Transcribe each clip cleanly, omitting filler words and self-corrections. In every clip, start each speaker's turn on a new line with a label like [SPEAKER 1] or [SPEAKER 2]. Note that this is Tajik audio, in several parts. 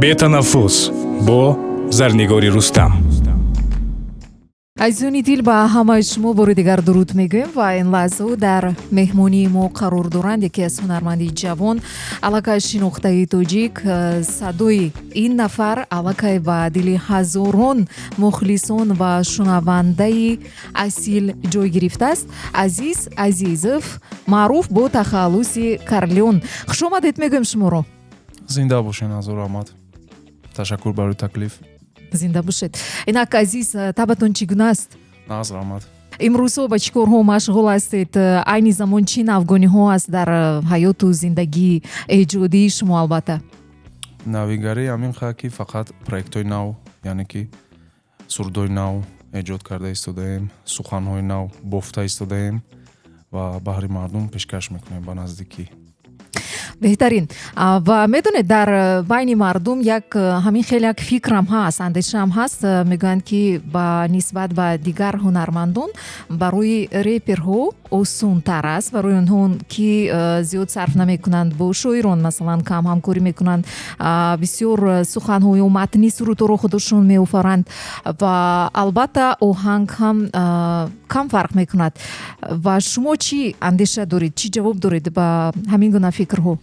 [SPEAKER 1] Бетанаффус бо Зарнигори Рустам.
[SPEAKER 2] Азизони дил, ба ҳамаи шумо бори дигар дуруд мегӯем ва ин лаҳзао дар меҳмонии мо қарор доранд яке аз ҳунарманди ҷавон, аллакай шинохтаи тоҷик. Садои ин нафар аллакай ба дили ҳазорон мухлисон ва шунавандаи асил ҷой гирифтааст. Азиз Азизов, маъруф бо тахаллуси Карлеон, хушомадед мегӯем шуморо.
[SPEAKER 3] Зинда бошен, ҳазор раҳмат, ташаккур барои таклиф.
[SPEAKER 2] Зинда бошед. Инак, Азиз, табатон чӣ гуна аст?
[SPEAKER 3] Нағз, раҳмат.
[SPEAKER 2] Имрӯзҳо ба чӣ корҳо машғул ҳастед? Айни замон чӣ навгониҳо аст дар ҳаёту зиндагии эҷодии шумо, албатта?
[SPEAKER 3] Навигарӣ ҳамин ха ки фақат проектҳои нав, яъне ки сурудҳои нав эҷод карда истодаем, суханҳои нав бофта истодаем ва баҳри мардум пешкаш мекунем ба наздикӣ.
[SPEAKER 2] Беҳтарин. Ва медонед, дар байни мардум як ҳамин хеле як фикрам ҳаст, андешаам ҳаст, мегӯянд, ки ба нисбат ба дигар ҳунармандон барои реперҳо осонтар аст, барои онҳо ки зиёд сарф намекунанд, бо шоирон, масалан, кам ҳамкорӣ мекунанд, бисёр суханҳо ё матни сурудҳоро худашон меофаранд ва албатта оҳанг ҳам кам фарқ мекунад. Ва шумо чӣ андеша доред, чӣ ҷавоб доред ба ҳамин гуна фикрҳо?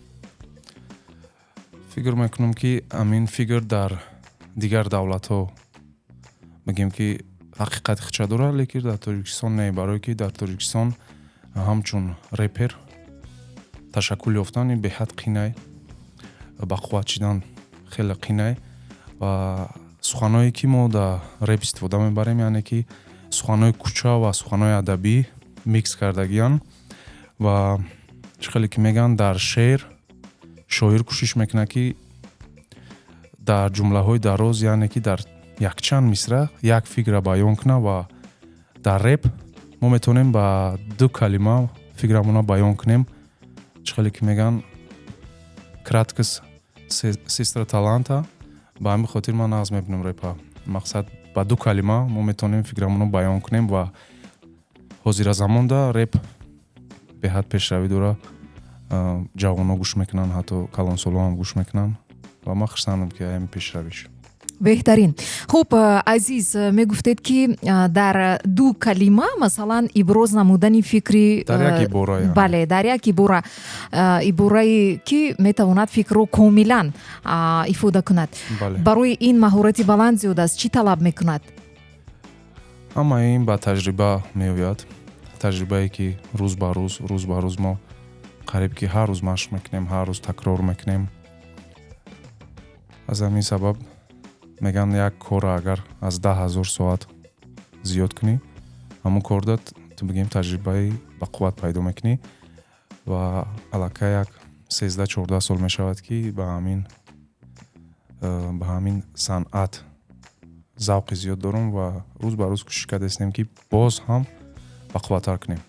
[SPEAKER 3] Фикр мекунам, ки ҳамин фикр дар дигар давлатҳо, мегӯем, ки ҳақиқати худша дорад, лекин дар Тоҷикистон не, барое ки дар Тоҷикистон ҳамчун репер ташаккул ёфтан ин беҳад қинай, ба қувват шидан хеле қинай. Ва суханҳое ки мо дар реп истифода мебарем, яъне ки суханҳои кӯча ва суханҳои адабӣ микс кардагианд. Ва чӣ хеле ки мегӯянд, дар шеър шоир кӯшиш мекунад, ки дар ҷумлаҳои дароз, яъне ки дар якчанд мисра як фикрра баён кунад, ва дар реп мо метавонем ба ду калима фикрамонро баён кунем. Чӣ хеле ки мегӯянд, краткость сестра таланта. Ба ҳамин хотир ман нағз мебинам репа. Мақсад, ба ду калима мо метавонем фикрамонро баён кунем. Ва ҳозира замонда реп беҳад пешравӣ дорад, ҷавонҳо гӯш мекунанд, ҳатто калонсолҳо ҳам гӯш мекунанд ва ман хурсандам, ки ҳамин пешравиш.
[SPEAKER 2] Беҳтарин. Хуб, Азиз, мегуфтед, ки дар ду калима, масалан, иброз намудани фикри
[SPEAKER 3] Дар як ибора.
[SPEAKER 2] Бале, дар як ибора, иборае ки метавонад фикрро комилан ифода кунад. Барои ин маҳорати баланд зиёд аст. Чӣ талаб мекунад?
[SPEAKER 3] Ҳамаи ин ба таҷриба меояд, таҷрибае ки рӯз ба рӯз, рӯз ба рӯз мо қариб ки ҳар рӯз машқ мекунем, ҳар рӯз такрор мекунем. Аз ҳамин сабаб мегӯянд, як корро агар аз 10 000 соат зиёд кунӣ, ҳамон корда ту, бигем, таҷрибаи бақувват пайдо мекунӣ. Ва аллакай як 13-14 сол мешавад, ки ба ҳамин санъат завқи зиёд дорам ва рӯз ба рӯз кӯшиш карда истем, ки боз ҳам бақувваттар кунем.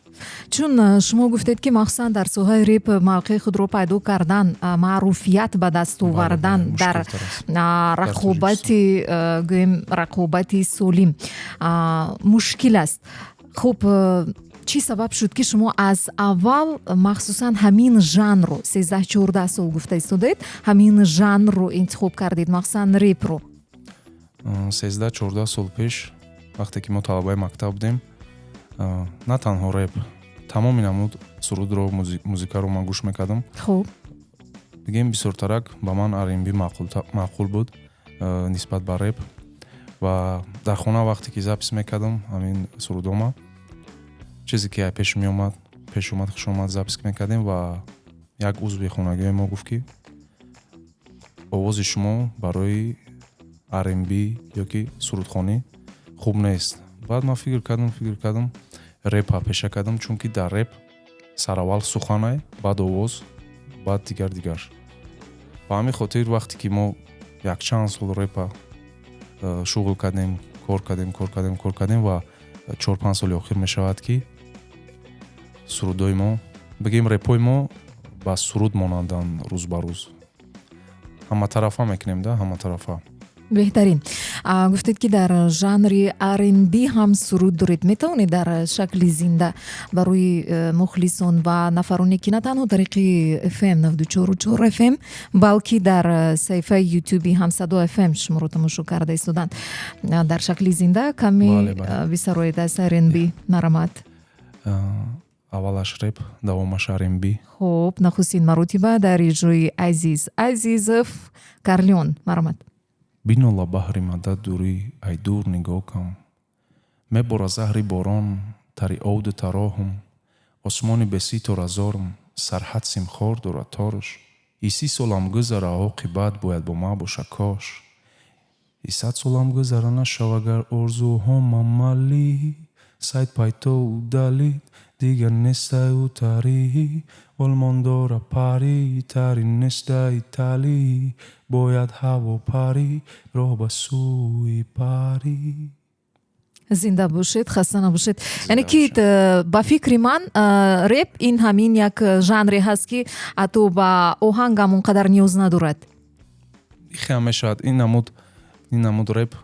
[SPEAKER 2] Чун шумо гуфтед, ки махсусан дар соҳаи реп мавқеи худро пайдо кардан, маъруфият ба даст овардан дар рақобати, гӯем, рақобати солим мушкил аст. Хуб, чӣ сабаб шуд, ки шумо аз аввал махсусан ҳамин жанрро, 13-14 сол гуфта истодаед, ҳамин жанрро интихоб кардед, махсусан репро?
[SPEAKER 3] 13-14 сол пеш, вақте ки мо талабаи мактаб будем, на танҳо реп, тамоми намуд сурудро, музикаро ман гӯш мекардам. Бигем, бисёртарак ба ман R&B маъқул буд нисбат ба реп. Ва дар хона вақте ки запись мекардам ҳамин сурудома, чизе ки пеш меомад, пеш омад, хуш омад, запись мекардем. Ва як узви хонагиҳои мо гуфт, ки овози шумо барои R&B ё ки сурудхонӣ хуб нест. Баъд ман фикр кардам, фикр кардам, репа пеша кардам, чунки дар реп сараввал суханай, баъд овоз, баъд дигар дигар. Ба ҳамин хотир, вақте ки мо якчанд сол репа шуғл кардем, кор кардем, кор кардем, кор кардем ва 4-5 соли охир мешавад, ки сурудҳои мо, бигем, репҳои мо ба суруд монанданд. Рӯз ба рӯз ҳаматарафа мекунем да, ҳаматарафа.
[SPEAKER 2] Беҳтарин. Гуфтед, ки дар жанри R&B ҳам суруд доред. Метавонед дар шакли зинда барои мухлисон ва нафароне, ки на танҳо тариқи FM 94,4 FM, балки дар саҳифаи Ютуби Ҳамсадо FM шуморо тамошо карда истоданд, дар шакли зинда каме бисароед аз R&B, марҳамат.
[SPEAKER 3] Аввалаш реп, давомаш R&B.
[SPEAKER 2] Хуб, нахустин маротиба дар иҷрои Азиз Азизов, Карлеон, марҳамат.
[SPEAKER 3] Бинола баҳри мадад, дурӣ ай дур нигоҳ кам, мебора заҳри борон тари овду тароҳум, осмони беситора зорм, сарҳад симхор дорад торш, и 30 солам гузара, оқибат бояд бо ма боша кош, и 100 солам гузара, нашав агар орзуҳом амалӣ, сайд пайто удалит, дигар нестай утарӣ, олмон дора пари, тари нестай италӣ, бояд ҳаво парӣ, роҳ ба сӯи парӣ.
[SPEAKER 2] Зинда бошед, хаста набошед. Яъне ки ба фикри ман, реп ин ҳамин як жанре ҳаст, ки ҳатто ба оҳангам он қадар ниёз надорад.
[SPEAKER 3] Хеле мешавад. Ин намуд реп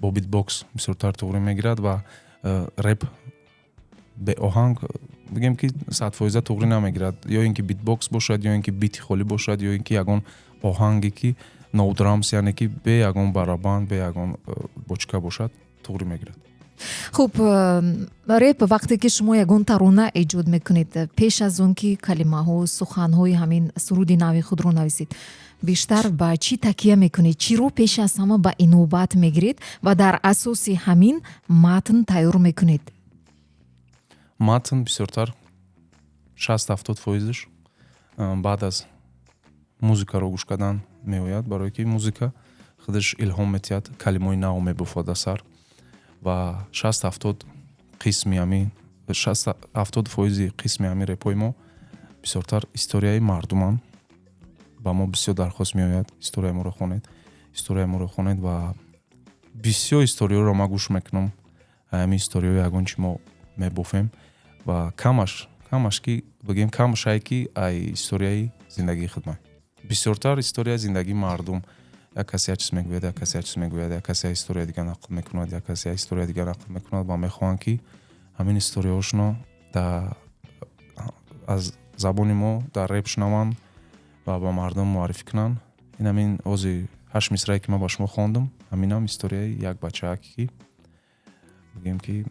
[SPEAKER 3] бо битбокс бисёртар туғрӣ мегирад ва реп беоҳанг, бигем ки, 100% туғрӣ намегирад. Ё ин ки битбокс бошад, ё ин ки бити холӣ бошад, ё ин ки ягон оҳанге ки no drums, яъне ки бе ягон барабан, бе ягон бочка бошад, туғрӣ мегирад.
[SPEAKER 2] Хуб, реп, вақте ки шумо ягон тарона эҷод мекунед, пеш аз он ки калимаҳо, суханҳои ҳамин суруди нави худро нависед, бештар ба чӣ такя мекунед? Чиро пеш аз ҳама ба инобат мегиред ва дар асоси ҳамин матн тайёр мекунед?
[SPEAKER 3] Матн бисёртар 60-70 фоизаш баъд аз музикаро гӯш кардан меояд, барое ки музика худаш илҳом метиҳад, калимаҳои нав мебофад асар ва 60-70 қисми ҳамин, 60-70 фоизи қисми ҳамин репҳои мо бисёртар историяи мардуманд. Ба мо бисёр дархост меояд: «Историяи моро хонед, историяи моро хонед». Ва бисёр историёро ман гӯш мекунам, ҳамин историёи ягон чи мо мебофем ва камаш ки бигем, камашае ки ай историяи зиндагии худмай, бисёртар историяи зиндагии мардум. Як касе як чиз мегӯяд, як касе як чиз мегӯяд, як касе як историяи дигар нақл мекунад, як касе як историяи дигар нақл мекунад ва мехоҳанд, ки ҳамин историҳошонро аз забони мо дар реп шунаванд ва ба мардум муаррифӣ кунанд. Ин ҳамин ози ҳашт мисрае, ки ман ба шумо хондам, ҳаминам историяи як бачаак, ки бигем ки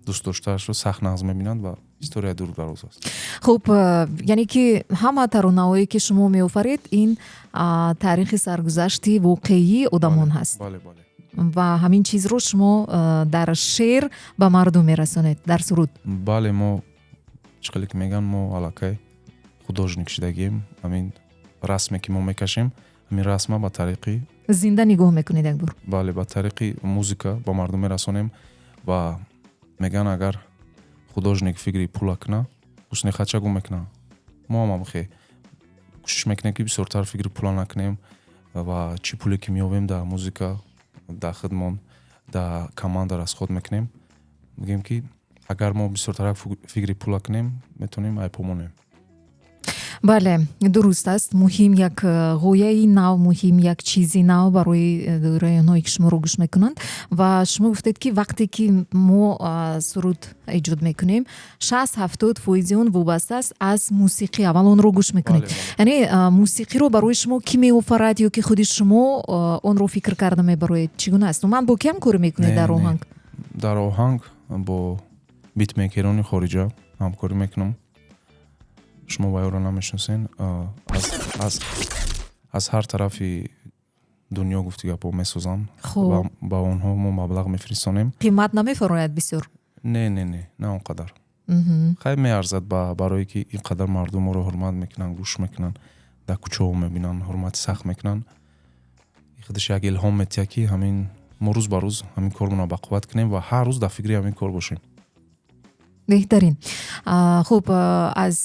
[SPEAKER 3] дӯстдоштаашро сахт нағз мебинад ва история дуру дароз аст.
[SPEAKER 2] Хуб, яъне ки ҳама таронаҳое, ки шумо меофаред, ин таърихи саргузашти воқеии одамон ҳаст?
[SPEAKER 3] Бале.
[SPEAKER 2] Ва ҳамин чизро шумо дар шеър ба мардум мерасонед, дар суруд?
[SPEAKER 3] Бале, мо чӣ хеле ки мегӯянд, мо аллакай художник шудагием. Ҳамин расме, ки мо мекашем, ҳамин расма ба тариқи
[SPEAKER 2] Зинда нигоҳ мекунед як бор.
[SPEAKER 3] Бале, ба тариқи музика ба мардум мерасонем. Ва мегӯянд, агар художник фикри пула куна, ҳусни хатша гум мекуна. Мо ҳам ҳамхе кӯшиш мекунем, ки бисёртар фикри пула накунем ва чӣ пуле ки меёбем, дар музика, дар хидмон, дар команда расход мекунем. Мегӯем, ки агар мо бисёртарак фикри пула кунем, метавонем айпо монем.
[SPEAKER 2] Бале, дуруст аст. Муҳим як ғояи нав, муҳим як чизи нав барои доираи онҳое, ки шуморо гӯш мекунанд. Ва шумо гуфтед, ки вақте ки мо суруд эҷод мекунем, 60-70 фоизи он вобаста аст аз мусиқӣ, аввал онро гӯш мекунед. Яъне мусиқиро барои шумо кӣ меофарад ё ки худи шумо онро фикр карда мебароед? Чӣ гуна аст? Умуман, бо кӣ ҳамкорӣ мекунед дар оҳанг?
[SPEAKER 3] Дар оҳанг бо битмейкерони хориҷа ҳамкорӣ мекунам. Шумо вайёро намешиносен. Аз ҳар тарафи дунё, гуфти гапо, месозанд. Ба онҳо мо маблағ мефиристонем.
[SPEAKER 2] Қимат намефарояд бисёр?
[SPEAKER 3] Не, не, не, на он қадар. Хай, меарзад, барое ки ин қадар мардум моро ҳурмат мекунанд, гӯш мекунанд, дар кӯчаҳо мебинанд, ҳурмати сахт мекунанд. Худаш як илҳом метиҳад, ки ҳамин мо рӯз ба рӯз ҳамин кормонро бақувват кунем ва ҳар рӯз дар фикри ҳамин кор бошем.
[SPEAKER 2] Беҳтарин. Хуб, аз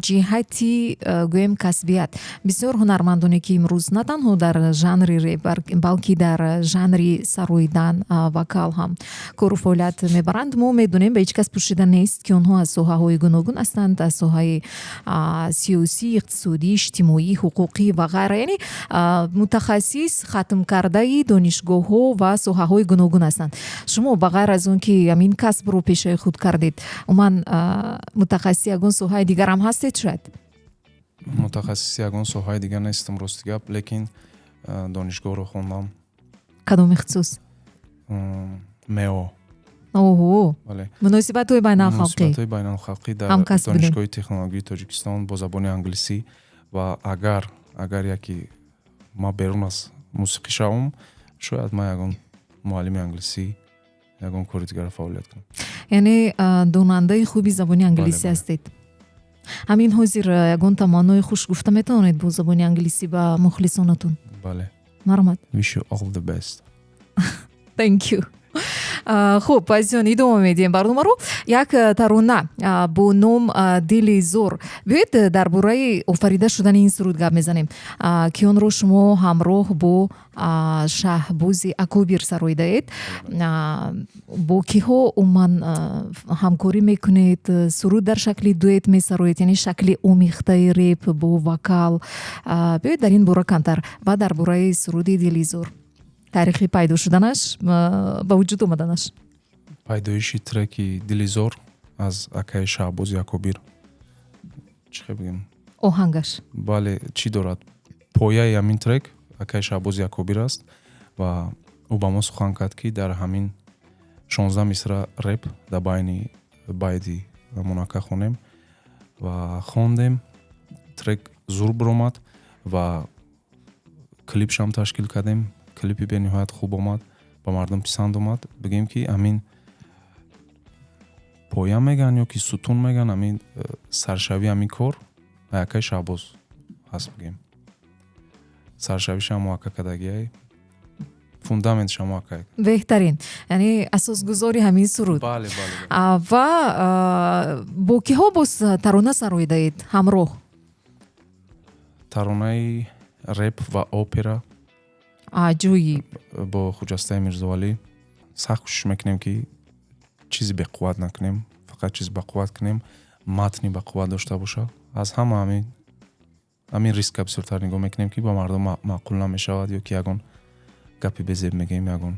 [SPEAKER 2] ҷиҳати, гӯем, касбият, бисёр ҳунармандоне, ки имрӯз на танҳо дар жанри реп, балки дар жанри сароидан, вокал ҳам кору фаъолият мебаранд, мо медонем, ба ҳеҷ кас пӯшида нест, ки онҳо аз соҳаҳои гуногун ҳастанд, аз соҳаи сиёсӣ, иқтисодӣ, иҷтимоӣ, ҳуқуқӣ ва ғайра, яъне мутахассис, хатмкардаи донишгоҳҳо ва соҳаҳои гуногун ҳастанд. Шумо, ба ғайр аз он ки ҳамин касбро пешаи худ кардед, умуман мутахассиси ягон соҳаи дигарам ҳастед шояд?
[SPEAKER 3] Мутахассиси ягон соҳаи дигар нестам, рости гап, лекин донишгоҳро хондам.
[SPEAKER 2] Кадом ихтисос?
[SPEAKER 3] МЭО.
[SPEAKER 2] Оҳо.
[SPEAKER 3] Бале.
[SPEAKER 2] Муносибатҳои байналхалқӣ.
[SPEAKER 3] Муносибатҳои байналхалқӣ дар
[SPEAKER 2] Ҳамкасб будем.
[SPEAKER 3] Донишгоҳи технологии Тоҷикистон бо забони англисӣ. Ва агар яке ман берун аз мусиқӣ шавам, шояд ман ягон муаллими англисӣ, ягон кори дигарро фаъолият кунам.
[SPEAKER 2] Яъне донандаи хуби забони англисӣ
[SPEAKER 3] Бале.
[SPEAKER 2] ҳастед. Ҳамин ҳозир ягон таманнои хуш гуфта метавонед бо забони англисӣ ба мухлисонатон?
[SPEAKER 3] Бале.
[SPEAKER 2] Марҳамат.
[SPEAKER 3] Wish you all the best.
[SPEAKER 2] Thank you. Хуб, азизон, идома медиҳем барномаро. Як тарона бо ном «Дили зор». Биёед, дар бораи офарида шудани ин суруд гап мезанем, ки онро шумо ҳамроҳ бо Шаҳбози Акобир сароидаед. Бо киҳо умуман ҳамкорӣ мекунед? Суруд дар шакли дуэт месароед, яъне шакли омехтаи реп бо вокал. Биёед, дар ин бора камтар ва дар бораи суруди «Дили зор», таърихи пайдо шуданаш, ба вуҷуд омаданаш.
[SPEAKER 3] Пайдоиши треки «Дилизор» аз акаи Шаҳбози Акобир, чӣ хел бигем?
[SPEAKER 2] Оҳангаш.
[SPEAKER 3] Бале, чӣ дорад, пояи ҳамин трек акаи Шаҳбози Акобир аст ва ӯ ба мо сухан кард, ки дар ҳамин 16 мисра реп дар байни байди ҳамон ака хонем, ва хондем. Трек зур биромад ва клипшам ташкил кардем. Клипи бениҳоят хуб омад, ба мардум писанд омад. Бигем, ки ҳамин поя меган ё ки сутун меган, ҳамин саршавии ҳамин кор акаи Шаҳбоз ҳаст. Бигем, саршавиша ҳамо ака кардагиай, фундаментш ҳамо акай.
[SPEAKER 2] Беҳтарин, яъне асосгузори ҳамин суруд.
[SPEAKER 3] Бале.
[SPEAKER 2] Ва бо киҳо боз тарона сароидаед ҳамроҳ?
[SPEAKER 3] Таронаи реп ва опера.
[SPEAKER 2] Аҷоиб.
[SPEAKER 3] Бо Хуҷастаи Мирзовалӣ. Сахт кӯшиш мекунем, ки чизи беқувват накунем, фақат чизи бақувват кунем, матни бақувват дошта бошад. Аз ҳама ҳамин риска бисёртар нигоҳ мекунем, ки ба мардум маъқул намешавад ё ки ягон гапи безеб мегӯем, ягон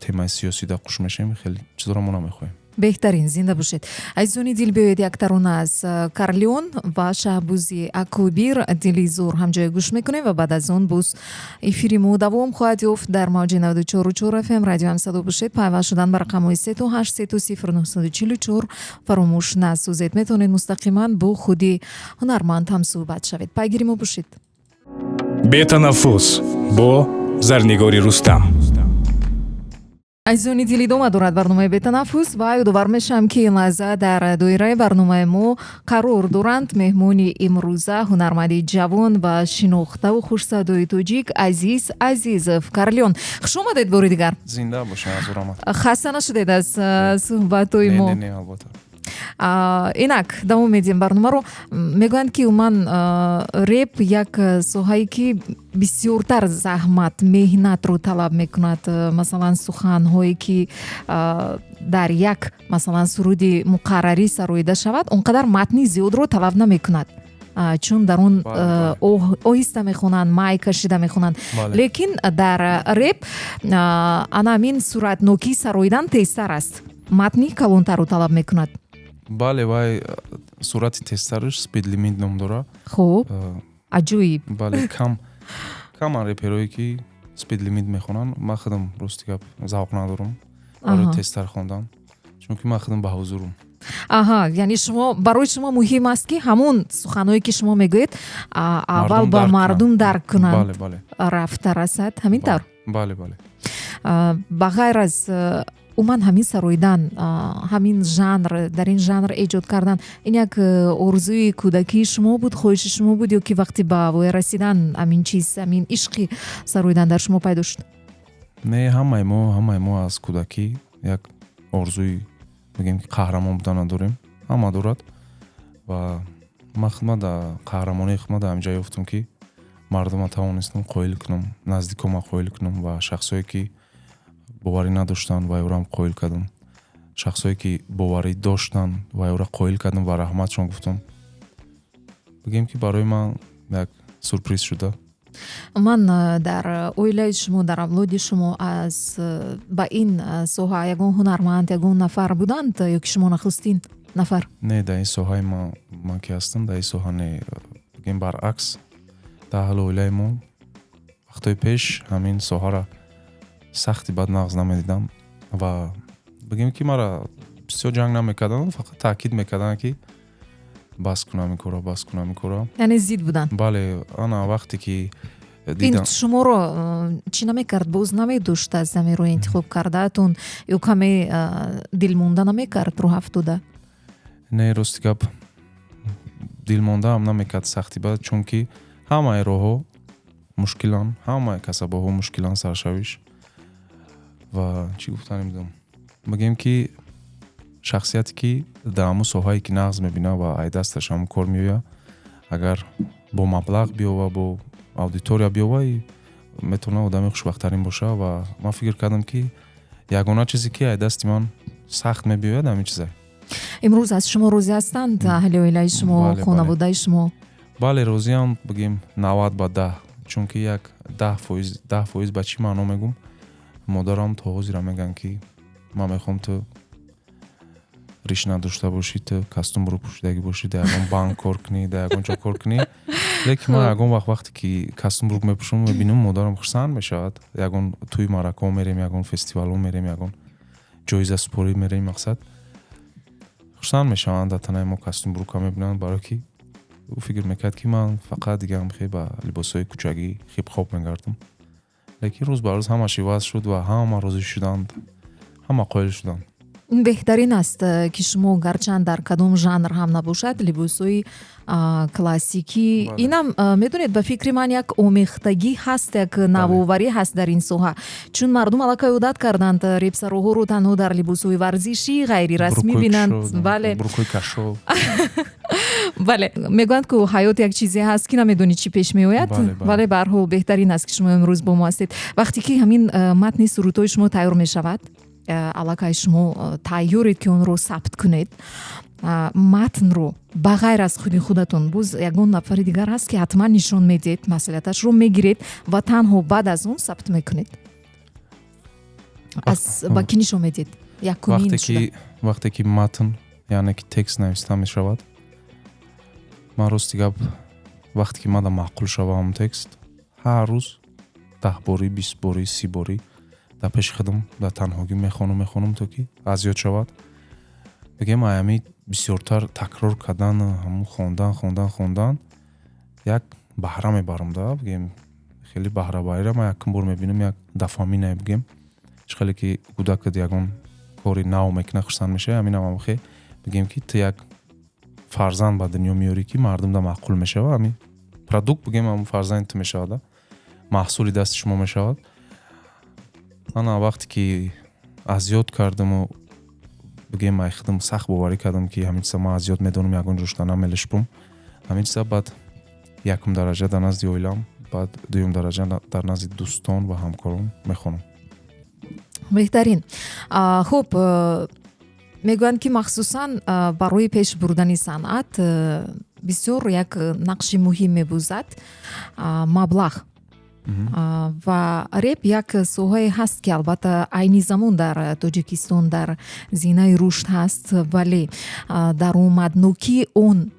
[SPEAKER 3] темаи сиёсӣ да қуш мешавем. Хеле чизоро мо намехоҳем.
[SPEAKER 2] Беҳтарин, зинда бошед. Азизони дил, биёед, як тарона аз Карлеон ва Шаҳбози Акобир, «Дили зор», ҳамҷоя гӯш мекунем ва баъд аз он боз эфири мо давом хоҳад ёфт дар мавҷи 94,4 ФМ Радио Ҳамсадо бошед. Пайваст шудан ба рақамҳои 3 8 3 0 944 фаромӯш насозед. Метавонед мустақиман бо худи ҳунарманд ҳам суҳбат шавед. Пайгири мо бошед.
[SPEAKER 1] Бетанаффус бо Зарнигори Рустам.
[SPEAKER 2] Азизони дил, идома дорад барномаи «Бетанаффус» ва ёдовар мешавам, ки ин лаҳза дар доираи барномаи мо қарор доранд меҳмони имрӯза, ҳунарманди ҷавон ва шинохтаву хушсадои тоҷик Азиз Азизов, Карлеон. Хуш омадед бори дигар.
[SPEAKER 3] Зинда бошед, азур омад.
[SPEAKER 2] Хаста нашудед аз суҳбатҳои мо?
[SPEAKER 3] Не, не, албатта.
[SPEAKER 2] Инак давом медиҳем барномаро. Мегӯянд, ки умуман реп як соҳае, ки бисёртар заҳмат, меҳнатро талаб мекунад. Масалан, суханҳое, ки дар як, масалан, суруди муқаррарӣ сароида шавад, он қадар матни зиёдро талаб намекунад, чун дар он оҳиста мехонанд, май кашида мехонанд. Лекин дар реп ана ҳамин суратнокӣ сароидан тезтар аст, матни калонтарро талаб мекунад.
[SPEAKER 3] Бале, вай сурати тезтараш speed limit ном дорад.
[SPEAKER 2] Хуб, аҷоиб.
[SPEAKER 3] Бале, кам каман реперое, ки speed limit мехонанд. Ман худам, рости гап, завқ надорам барои тезтар хондан, чунки ман худам ба ҳузурам.
[SPEAKER 2] Аҳа, яъне шумо, барои шумо муҳим аст, ки ҳамон суханҳое, ки шумо мегӯед, аввал ба мардум дарк кунанд,
[SPEAKER 3] бале бале
[SPEAKER 2] рафта расад, ҳамин тавр?
[SPEAKER 3] Бале.
[SPEAKER 2] Ба ғайр аз умуман ҳамин сароидан, ҳамин жанр, дар ин жанр эҷод кардан, ин як орзуи кӯдакии шумо буд, хоҳиши шумо буд ё ки вақте ба воя расидан ҳамин чиз, ҳамин ишқи сароидан дар шумо пайдо шуд?
[SPEAKER 3] Не, ҳамаи мо аз кӯдакӣ як орзуи Бигем ки қаҳрамон будан надорем, ҳама дорад. Ва ман худма да қаҳрамонии худма дар ҳамин ҷа ёфтам, ки мардума тавонистам қоил кунам, наздикома қоил кунам ва шахсое, ки боварӣ надоштанд, ва ёрам қоил кардам, шахсое, ки боварӣ доштанд, ва ёра қоил кардам ва раҳматшон гуфтам. Бигем ки барои ман як сюрприз шуда.
[SPEAKER 2] Ман дар оилаи шумо, дар авлоди шумо аз ба ин соҳа ягон ҳунарманд, ягон нафар буданд ё ки шумо нахустин нафар?
[SPEAKER 3] Не, дар ин соҳаи ман ки ҳастам, дар ин соҳа не. Бигем, баръакс, дар аҳли оилаи мо вақтҳои пеш ҳамин соҳаро сахти бад нағз намедидам ва бигем ки мара бисёр ҷанг намекарданд, фақат таъкид мекарданд, ки бас кунам ин корро, бас кунам ин корро.
[SPEAKER 2] Яъне зид буданд?
[SPEAKER 3] Бале, ана вақте ки
[SPEAKER 2] ин шуморо чӣ намекард, боз намедошт аз ҳамин роҳи интихоб кардаатон ё каме дилмонда намекард, рӯҳафтода?
[SPEAKER 3] Не, рости гап, дилмондаам намекард сахти бад, чунки ҳамаи роҳҳо мушкиланд, ҳамаи касабаҳо мушкиланд саршавиш. Ва чӣ гуфта намедонам, бигем ки шахсияте, ки дар ҳамун соҳае, ки нағз мебинад ва ай дасташ ҳамун кор меояд, агар бо маблағ биёва, бо аудитория биёва, метавонад одами хушбахттарин боша. Ва ман фикр кардам, ки ягона чизе, ки ай дасти ман сахт мебиёяд, ҳамин чизе.
[SPEAKER 2] Имрӯз аз шумо розӣ ҳастанд аҳли оилаи шумо, хонаводаи шумо?
[SPEAKER 3] Бале, розиам, бигем, 90 ба 10, чунки як 10%, 10% ба чӣ маъно мегум? Модарам то ҳозира мегӯянд, ки ман мехоҳам ту риш надошта бошӣ, ту костюмро пӯшидагӣ бошӣ, дар ягон банк кор кунӣ, дар ягон ҷо кор кунӣ. Лекин ман ягон вақт, вақте ки костюм брюк мепӯшам, мебинам, модарам хурсанд мешавад. Ягон тӯи маъракаҳо мерем, ягон фестивалҳо мерем, ягон ҷоизасупорӣ мерем, мақсад, хурсанд мешаванд, дар танаи мо костюм брюка мебинанд, барое ки ӯ фикр мекард, ки ман фақат дигарам хе ба либосҳои кӯчагӣ, хип-хоп мегардам. Лекин рӯз ба рӯз ҳамаш иваз шуд ва ҳама розӣ шуданд, ҳама қоил шуданд.
[SPEAKER 2] Ин беҳтарин аст, ки шумо гарчанд дар кадом жанр ҳам набошад, либосҳои классикӣ. Инам, медонед, ба фикри ман, як омехтагӣ ҳаст, як навоварӣ ҳаст дар ин соҳа, чун мардум аллакай одат карданд репсароҳоро танҳо дар либосҳои варзишӣ, ғайрирасмӣ бинанд. Бале, бале, мегӯянд, ку ҳаёт як чизе ҳаст, ки намедонӣ чӣ пеш меояд. Вале ба ҳар ҳол беҳтарин аст, ки шумо имрӯз бо мо ҳастед. Вақте ки ҳамин матни сурудҳои шумо тайёр мешавад, аллакай шумо тайёред, ки онро сабт кунед, матнро ба ғайр аз худи худатон боз ягон нафари дигар ҳаст, ки ҳатман нишон медиҳед, масъулияташро мегиред ва танҳо баъд аз он сабт мекунед? Аз ба кӣ нишон медиҳед якумин?
[SPEAKER 3] Вақте ки матн, яъне ки текст нависта мешавад, ман, рости гап, вақте ки мада маъқул шава ҳамон текст, ҳар рӯз 10 борӣ, 20 борӣ, 30 борӣ дар пеши худам дар танҳогӣ мехонам, мехонам, то ки аз ёд шавад. Бигем, аями бисёртар такрор кардан, ҳамун хондан, хондан, хондан, як баҳра мебарам да. Бигем, хеле баҳрабарира ман якум бор мебинам, як дофамине. Бигем, чӣ хеле ки кӯдакат ягон кори нав мекунад, хурсанд мешавӣ, ҳаминам ҳамхе. Бигем, ки ту як фарзанд ба дунё меёрӣ, ки мардум да маъқул мешава, ҳамин продукт, бигем, ҳамун фарзанди ту мешавад, маҳсули дасти шумо мешавад. Ана вақте ки аз ёд кардаму, бигем, ай худам сахт боварӣ кардам, ки ҳамин чиза ман аз ёд медонам, ягон ҷошта намелешпум ҳамин чиза, баъд якум дараҷа дар назди оилам, баъд дуюм дараҷа дар назди дӯстон ва ҳамкорон мехонам.
[SPEAKER 2] Беҳтарин. Хуб, мегӯянд, ки махсусан барои пеш бурдани санъат бисёр як нақши муҳим мебозад маблағ. Ва реп як соҳае ҳаст, ки албатта айни замон дар Тоҷикистон дар зинаи рушд ҳаст, вале даромаднокии он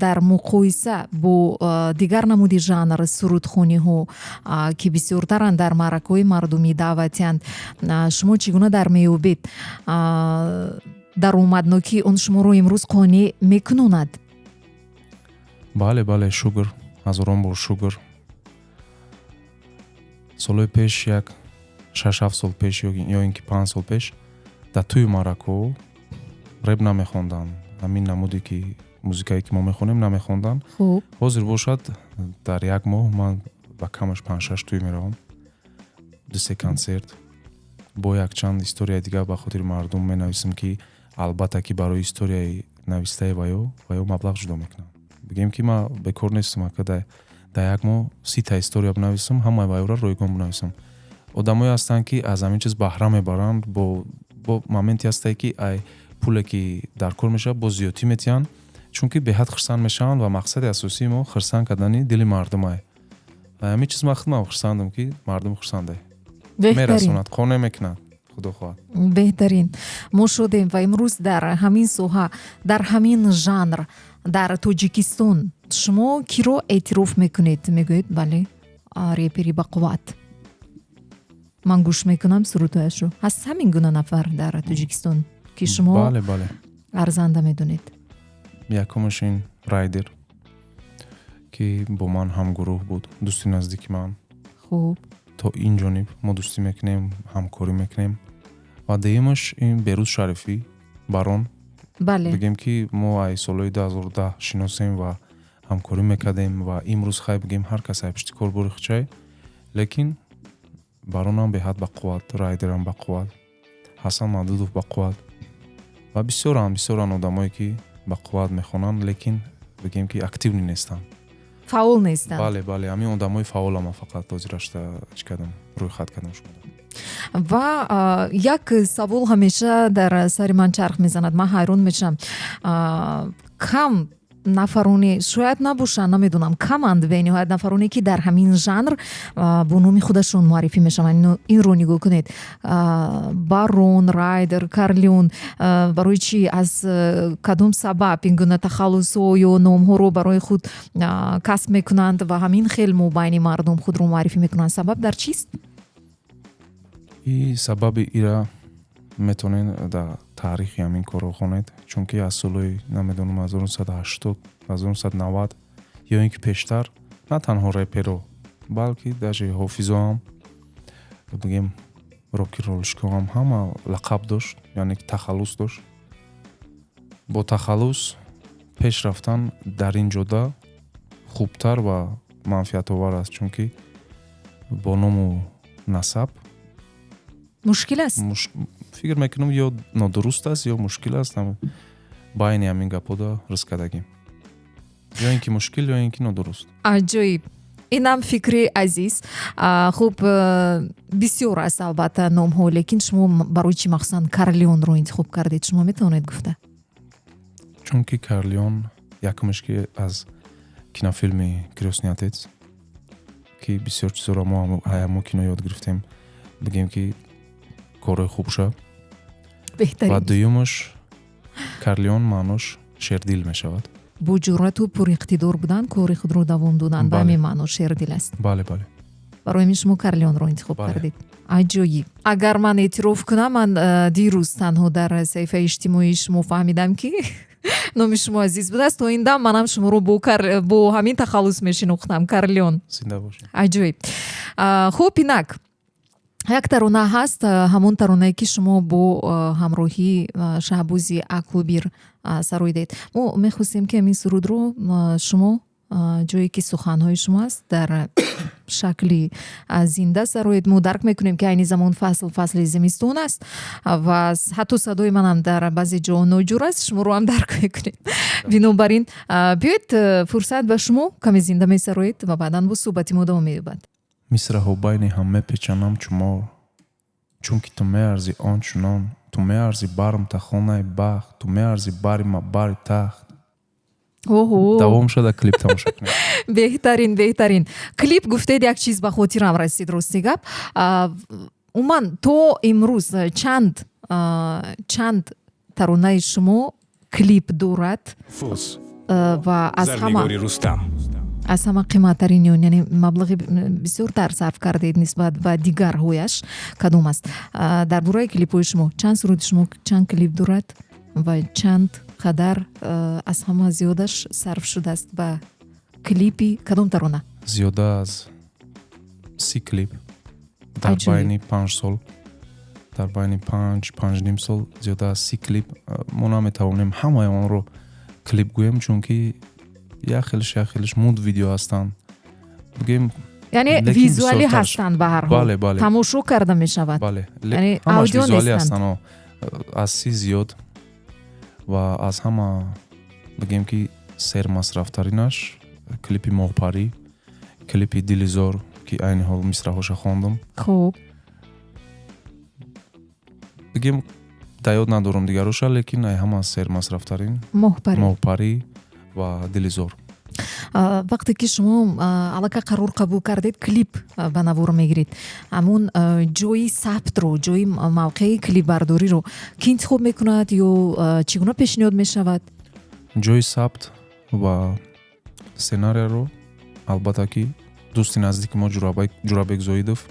[SPEAKER 2] дар муқоиса бо дигар намуди жанр сурудхониҳо, ки бисёртаранд, дар маъракаҳои мардумӣ даъватиянд, шумо чӣ гуна дар меёбед? Даромаднокии он шуморо имрӯз қонеъ мекунонад?
[SPEAKER 3] Бале, бале, шукр, ҳазорон бор шукр. Солҳои пеш, як 6-7 сол пеш ё ин ки 5 сол пеш, дар тӯи маъракаҳо реп намехонданд, ҳамин намуде ки музикае, ки мо мехонем, намехонданд. Ҳозир бошад, дар як моҳ ман ба камаш панҷ-шаш тӯй меравам, ду-се консерт, бо якчанд историяи дигар ба хотири мардум менависам, ки Албатта, ки барои историяи навистаи ваё маблағ ҷудо мекунам. Бигем, ки ман бекор нестам, ака, дар як моҳ 30-та история бинависам, ҳамаи ваёра ройгон бинависам. Одамое ҳастанд, ки аз ҳамин чиз баҳра мебаранд. Бо моменте ҳастае, ки ай пуле, ки дар кор мешавад, боз зиёдтӣ метиҳанд, чунки беҳад хурсанд мешаванд. Ва мақсади асосии мо хурсанд кардани дили мардумае. Ва ҳамин чиз ман худмам хурсандам, ки мардум хурсанде, мерасонад, қонеъ мекунад, худо хоҳад.
[SPEAKER 2] Беҳтарин, мо шудем. Ва имрӯз дар ҳамин соҳа, дар ҳамин жанр, дар Тоҷикистон шумо киро эътироф мекунед, мегӯед: «Бале, репери бақувват, ман гӯш мекунам сурудҳояшро»? Ҳаст ҳамин гуна нафар дар Тоҷикистон, ки шумо
[SPEAKER 3] Бале, бале.
[SPEAKER 2] арзанда медонед?
[SPEAKER 3] Якумаш ин Райдер, ки бо ман ҳамгурӯҳ буд, дӯсти наздики ман. То ин ҷониб мо дӯстӣ мекунем, ҳамкорӣ мекунем. Ва дуюмаш ин Берӯз Шарифӣ, Барон. Бигем, ки мо ай солҳои 2010 шиносем ва ҳамкорӣ мекардем. Ва имрӯз, хай, бигем, ҳар кас ай пишти кор бори хучай, лекин Баронам беҳад бақувват, Райдерам бақувват, Ҳасан Мавдудов бақувват ва бисёранд, бисёранд одамое, ки бақувват мехонанд, лекин бигем, ки активный нестанд.
[SPEAKER 2] Фаъол нестанд.
[SPEAKER 3] Бале, ҳамин одамои фаъола ман фақат ҳозирашта чӣ кардам, рӯйхат кардам шумо.
[SPEAKER 2] Ва як савол ҳамеша дар сари ман чарх мезанад, ман ҳайрон мешавам. Кам нафароне шояд набошанд, намедонам, каманд бениҳоят нафароне, ки дар ҳамин жанр бо номи худашон муаррифӣ мешаванд. Инро нигоҳ кунед: Барон, Райдер, Карлеон. Барои чӣ, аз кадом сабаб ин гуна тахаллусҳо ё номҳоро барои худ касб мекунанд ва ҳамин хел мобайни мардум худро муаррифӣ мекунанд? Сабаб дар чист?
[SPEAKER 3] И сабаби ира метавонед дар таърихи ҳамин корро хонед, чунки аз солҳои, намедонам, 1980, 1990 ё ин ки пештар на танҳо реперо, балки даже ҳофизоам, бигем, рок-н-роллщикоам ҳама лақаб дошт, яъне ки тахаллус дошт. Бо тахаллус пеш рафтан дар ин ҷода хубтар ва манфиатовар аст, чунки бо ному насаб
[SPEAKER 2] мушкил аст.
[SPEAKER 3] Фикр мекунам, ё нодуруст аст, ё мушкил аст. Байни ҳамин гапҳода ризқ кардагим: ё ин ки мушкил, ё ин ки нодуруст.
[SPEAKER 2] Аҷоиб, инам фикри азиз. Хуб, бисёр аст, албатта, номҳо, лекин шумо барои чӣ махсусан Карлеонро интихоб кардед, шумо метавонед гуфта?
[SPEAKER 3] Чунки Карлеон якумаш, ки аз кинофилми «Крёстный отец», ки бисёр чизоро мо ҳамо кино ёд гирифтем, бигем, ки корҳои хуб шуд. Ва дуюмаш, Карлеон маънош шердил мешавад.
[SPEAKER 2] Бо ҷуръату пуриқтидор будан, кори худро давом додан, ба ҳамин маъно шердил аст.
[SPEAKER 3] Бале.
[SPEAKER 2] Барои ҳамин шумо Карлеонро интихоб кардед. Аҷоиб. Агар ман эътироф кунам, ман дирӯз танҳо дар саҳифаи иҷтимоии шумо фаҳмидам, ки номи шумо Азиз будааст. То ин дам манам шуморо бо ҳамин тахаллус мешинохтам, Карлеон.
[SPEAKER 3] Зинда бошед.
[SPEAKER 2] Аҷоиб. Хуб, инак як тарона ҳаст, ҳамон таронае, ки шумо бо ҳамроҳии Шаҳбози Акобир сароидед. Мо мехостем, ки ҳамин сурудро шумо, ҷое ки суханҳои шумо аст, дар шакли зинда сароед. Мо дарк мекунем, ки айни замон фасл фасли зимистон аст ва ҳатто садои манам дар баъзе ҷо ноҷур аст, шуморо ҳам дарк мекунем. Бинобар ин биёед, фурсат ба шумо, каме зинда месароед ва баъдан бо суҳбати мо давом меёбад.
[SPEAKER 3] Мисраҳо байни ҳам мепечанам чумор, чунки ту меарзӣ он чунон, ту меарзӣ барм тахонаи бахт, ту меарзӣ бари ма бари тахт.
[SPEAKER 2] Оҳо.
[SPEAKER 3] Давом шуда, клип тамошо кунед.
[SPEAKER 2] Беҳтарин, беҳтарин. Клип гуфтед, як чиз ба хотирам расид, рости гап. Умуман, то имрӯз чанд таронаи шумо клип дорад?
[SPEAKER 1] Фуз
[SPEAKER 2] Ва аз ҳама
[SPEAKER 1] Зарнигори Рустам.
[SPEAKER 2] аз ҳама қиматтарин, яъне маблағи бисёртар сарф кардед нисбат ба дигарҳояш, кадом аст? Дар бораи клипҳои шумо: чанд суруди шумо чанд клип дорад ва чанд қадар аз ҳама зиёдаш сарф шудааст ба клипи кадом тарона?
[SPEAKER 3] Зиёда аз 30 клип дар байни 5 сол, дар байни панҷ, панҷним сол зиёда аз 30 клип. Мо наметавонем ҳамаи онро клип гӯем, чунки як хелиш, як хелиш муд видео ҳастанд, бигем.
[SPEAKER 2] Яъне
[SPEAKER 3] Лекин
[SPEAKER 2] визуалӣ
[SPEAKER 3] бисёртараш-
[SPEAKER 2] ҳастанд, ба ҳар ҳол
[SPEAKER 3] Бале, бале.
[SPEAKER 2] тамошо карда мешавад.
[SPEAKER 3] Бале.
[SPEAKER 2] Яъне
[SPEAKER 3] Ҳамаш
[SPEAKER 2] аудио
[SPEAKER 3] визуалӣ
[SPEAKER 2] нестанд.
[SPEAKER 3] ҳастанд. Аз 30 зиёд. Ва аз ҳама, бигем ки, сермасрафтаринаш клипи «Моҳпарӣ», клипи «Дилизор», ки айни ҳол мисраҳоша хондам. Бигем, да ёд надорам дигароша, лекин ай ҳама сермасрафтарин
[SPEAKER 2] «Моҳпарӣ».
[SPEAKER 3] «Моҳпарӣ» ва «Дилизор».
[SPEAKER 2] Вақте ки шумо аллакай қарор қабул кардед, клип ба навор мегиред, ҳамун ҷои сабтро, ҷои мавқеи клипбардориро кӣ интихоб мекунад ё чӣ гуна пешниҳод мешавад?
[SPEAKER 3] Ҷои сабт ва сценарияро, албатта ки, дӯсти наздики мо Ҷурабек Зоидов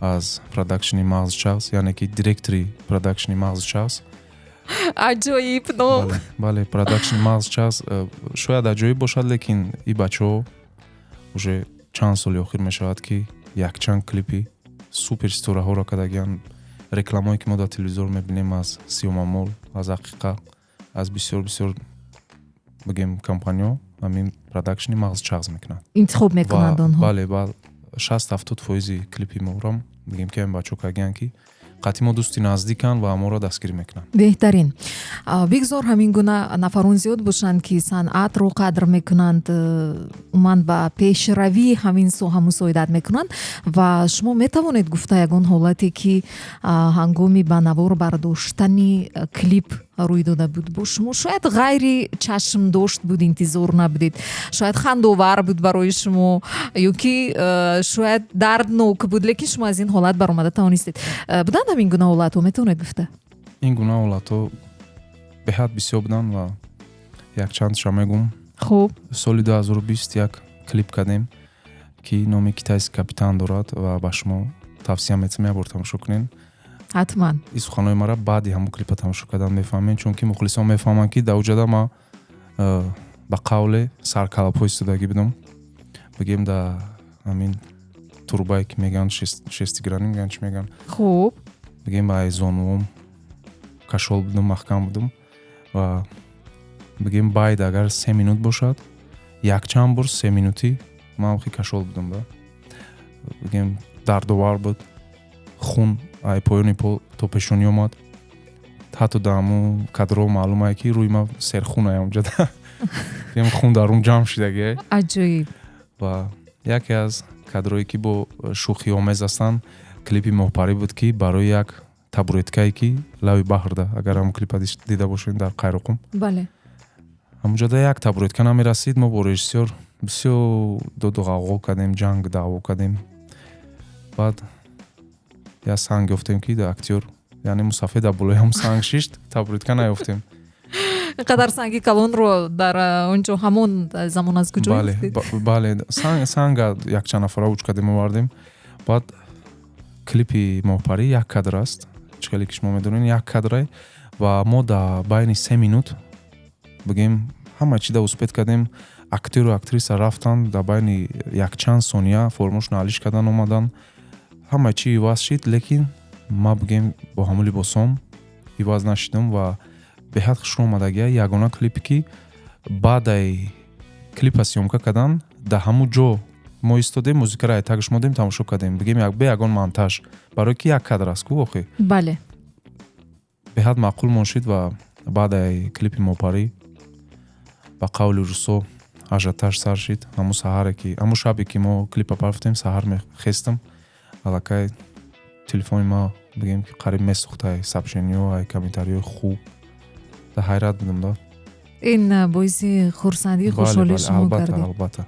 [SPEAKER 3] аз продакшни «Мағзи чағз», яъне ки директори продакшни «Мағзи чағз».
[SPEAKER 2] Аҷоиб ном.
[SPEAKER 3] Бале, продакшни «Мағзи чағз» шояд аҷоиб бошад, лекин и бачаҳо уже чанд соли охир мешавад, ки якчанд клипи супер ситораҳоро кардагианд. Рекламое ки мо дар телевизор мебинем аз Сиёмамол, аз Ақиқа, аз бисёр бисёр, бигем, компаниё, ҳамин продакшни «Мағзи чағз» мекунад.
[SPEAKER 2] Интихоб мекунанд онҳо.
[SPEAKER 3] Бале, ба 60-70 фоизи клипи морам, бигем ки, ҳамин бачаҳо кардагианд, ки қатъи мо дӯсти наздиканд ва моро дастгирӣ мекунанд.
[SPEAKER 2] Беҳтарин. Бигзор ҳамин гуна нафарон зиёд бошанд, ки санъатро қадр мекунанд, умуман ба пешравии ҳамин соҳа мусоидат мекунанд. Ва шумо метавонед гуфта ягон ҳолате, ки ҳангоми ба навор бардоштани клип рӯй дода буд бо шумо, шояд ғайри чашмдошт буд, интизор набудед, шояд хандовар буд барои шумо ё ки шояд дарднок буд, лекин шумо аз ин ҳолат баромада тавонистед? Буданд ҳамин гуна ҳолатҳо, метавонед гуфта?
[SPEAKER 3] Ин гуна ҳолатҳо беҳад бисёр буданд ва якчандша мегум. Соли 2020 як клип кардем, ки номи «Китайский капитан» дорад ва ба шумо тавсия метиҳам, як бор тамошо кунед.
[SPEAKER 2] Ҳатман.
[SPEAKER 3] Ин суханҳои мара баъди ҳамон клипа тамошо кардан мефаҳмем, чунки мухлисон мефаҳманд, ки дар уҷада ма ба қавле саркалабҳо истодагӣ будам, бигем, да ҳамин турбае ки мегӯянд, шестигранный мегӯянд, чӣ мегӯянд. Бигем, ба зонуом кашол будам, маҳкам будам ва, бигем, байд агар 3 минут бошад, якчанд бор 3 минутӣ ман хи кашол будам да, бигем, дардовар буд. Хун ай поёни по то пешонӣ омад. Ҳатто дар ҳамун кадро маълумае, ки рӯи ман серхунае онҷа, бигем, хун дар рум ҷамъ шидагие. Ва яке аз кадрое, ки бо шӯхиомез ҳастанд, клипи «Моҳпарӣ» буд, ки барои як табуреткае, ки лави баҳрда, агар ҳамун клипа дида бошед, дар Қайроқум. Ҳамунҷода як табуретка намерасид. Мо бо режиссёр бисёр доду ғавғо кардем, ҷанг даъво кардем. Баъд як санг ёфтем, ки актёр, яъне мусафед, дар болои ҳам санг шишт, табуретка наёфтем.
[SPEAKER 2] Қадар санги калонро дар он ҷо ҳамон замон аз куҷо ёфтед?
[SPEAKER 3] Бале, санга якчанд нафара уч кардем, овардем. Баъд клипи «Моҳпарӣ» як кадр аст, чӣ хеле ки шумо медонед, як кадрае ва мо дар байни 3 минут, бигем, ҳама чи да успеть кардем. Актёру актриса рафтанд, дар байни якчанд сония формошро алиш кардан омадан, ҳама чи иваз шид, лекин ма, бигем, бо ҳамун либосом иваз нашидам ва беҳад хушрӯ омадагия. Ягона клипе, ки баъдаи клипа съёмка кардан, дар ҳамун ҷо мо истодем, музикаро айтагш модем, тамошо кардем, бигем, бе ягон монтаж, барое ки як кадр аст ку охи. Беҳад маъқул мон шид ва баъдаи клипи «Моҳпарӣ», ба қавли русо, ажиотаж сар шид. Ҳамун саҳаре ки, ҳамун шабе ки мо клипа парафтем, саҳар мехестам, аллакай телефони ма, бигем, ки қариб месӯхт ай сообщениё, ай комментариҳои хуб. Дар ҳайрат будам да.
[SPEAKER 2] Ин боиси хурсандии, хушҳолии шумо гардид.
[SPEAKER 3] Албатта,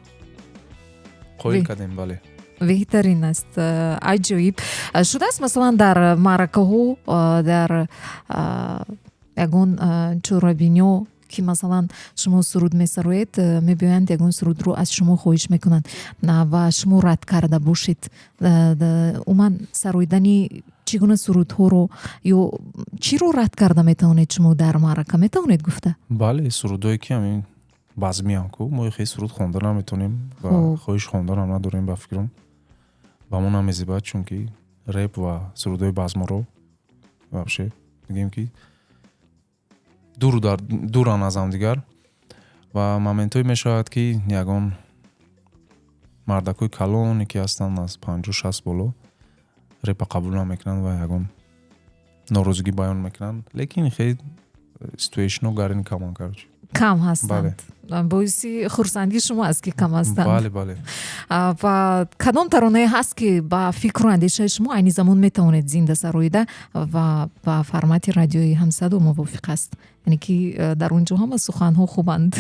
[SPEAKER 3] қоил кардем, бале.
[SPEAKER 2] Беҳтарин аст, аҷоиб шудааст. Масалан, дар маъракаҳо, дар ягон чорабиниҳо, ки масалан шумо суруд месароед, мебиёянд, ягон сурудро аз шумо хоҳиш мекунанд ва шумо рад карда бошед, умуман сароидани чӣ гуна сурудҳоро ё чиро рад карда метавонед шумо дар маърака, метавонед гуфта?
[SPEAKER 3] Бале, сурудое ки ҳамин базмиам ку, мо хеле суруд хонда наметонем ва хоҳиш хонданам надорем. Ба фикрам, ба мо намезебад, чунки реп ва сурудҳои базморо вообще, мегӯем ки, дуран аз ҳамдигар. Ва моментҳое мешавад, ки ягон мардакҳои калоне, ки ҳастанд аз 50-60 боло, репа қабул намекунанд ва ягон норозигӣ баён мекунанд, лекин хеле Situation о гарини каман, короче.
[SPEAKER 2] Кам ҳастанд. Боиси хурсандии шумо аст, ки кам ҳастанд.
[SPEAKER 3] Бале.
[SPEAKER 2] Ва кадом таронае ҳаст, ки ба фикру андешаи шумо айни замон метавонед зинда сароида ва ба формати радиои Ҳамсадо мувофиқ аст, яъне ки дар он ҷо ҳама суханҳо хубанд?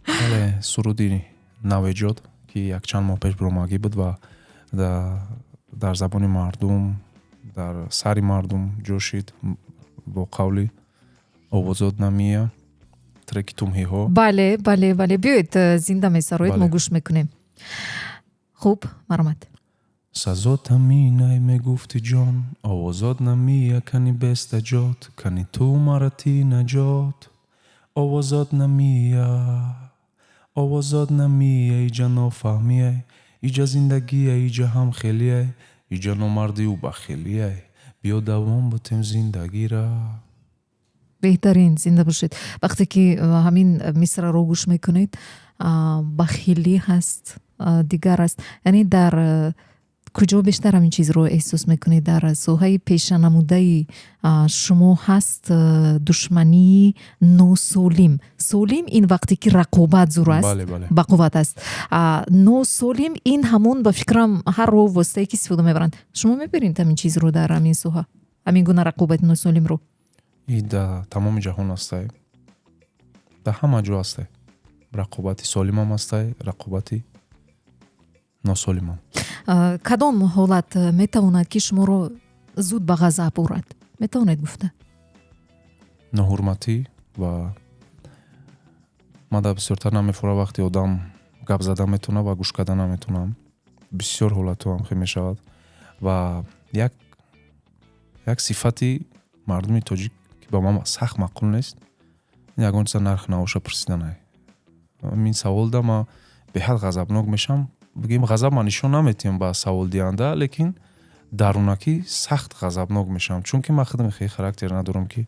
[SPEAKER 3] Бале, суруди навеҷод, ки якчанд моҳ пеш баромадагӣ буд ва дар забони мардум, дар сари мардум ҷо шид, бо қавли «Овозот намия», треки Тумҳиҳо.
[SPEAKER 2] Бале, биёед, зинда месароед, мо гӯш мекунем. Хуб, марҳамат.
[SPEAKER 3] Сазот ҳаминай, мегуфти ҷон, овозот намия, кани бестаҷот, кани ту марати наҷот, овозот намия, овозот намия, иҷа нофаҳмияй, иҷа зиндагия, иҷа ҳам хелияй, иҷа номардию бахелияй, биё давом бутем зиндагира.
[SPEAKER 2] Беҳтарин, зинда бошед. Вақте ки ҳамин мисраро гӯш мекунед, бахилӣ ҳаст, дигар аст, яъне дар куҷо бештар ҳамин чизро эҳсос мекунед? Дар соҳаи пешанамудаи шумо ҳаст душмании носолим? Солим ин вақте ки рақобат зур аст, бақувват аст. Носолим ин ҳамон, ба фикрам, ҳар роҳу воситае ки истифода мебаранд. Шумо мебинед ҳамин чизро дар ҳамин соҳа, ҳамин гуна рақобати носолимро?
[SPEAKER 3] И дар тамоми ҷаҳон ҳастай, дар ҳама ҷо ҳастай. Рақобати солимам ҳастай, рақобати носолимам.
[SPEAKER 2] Кадом ҳолат метавонад, ки шуморо зуд ба ғазаб орад, метавонед гуфта?
[SPEAKER 3] Ноҳурматӣ. Ва ман дар бисёртар намефора вақте одам гап зада метавонад ва гӯш карда наметавонам. Бисёр ҳолатҳо ҳам хел мешавад. Ва як сифати мардуми тоҷик, ки ба ман сахт маъқул нест, ягон чиза нарх навоша пурсиданай. Ин саволда ман беҳад ғазабнок мешавам. Бигем, ғазаб ман нишон наметиҳам ба саволдиҳанда, лекин дарунакӣ сахт ғазабнок мешавам, чунки ман худам хеле характер надорам, ки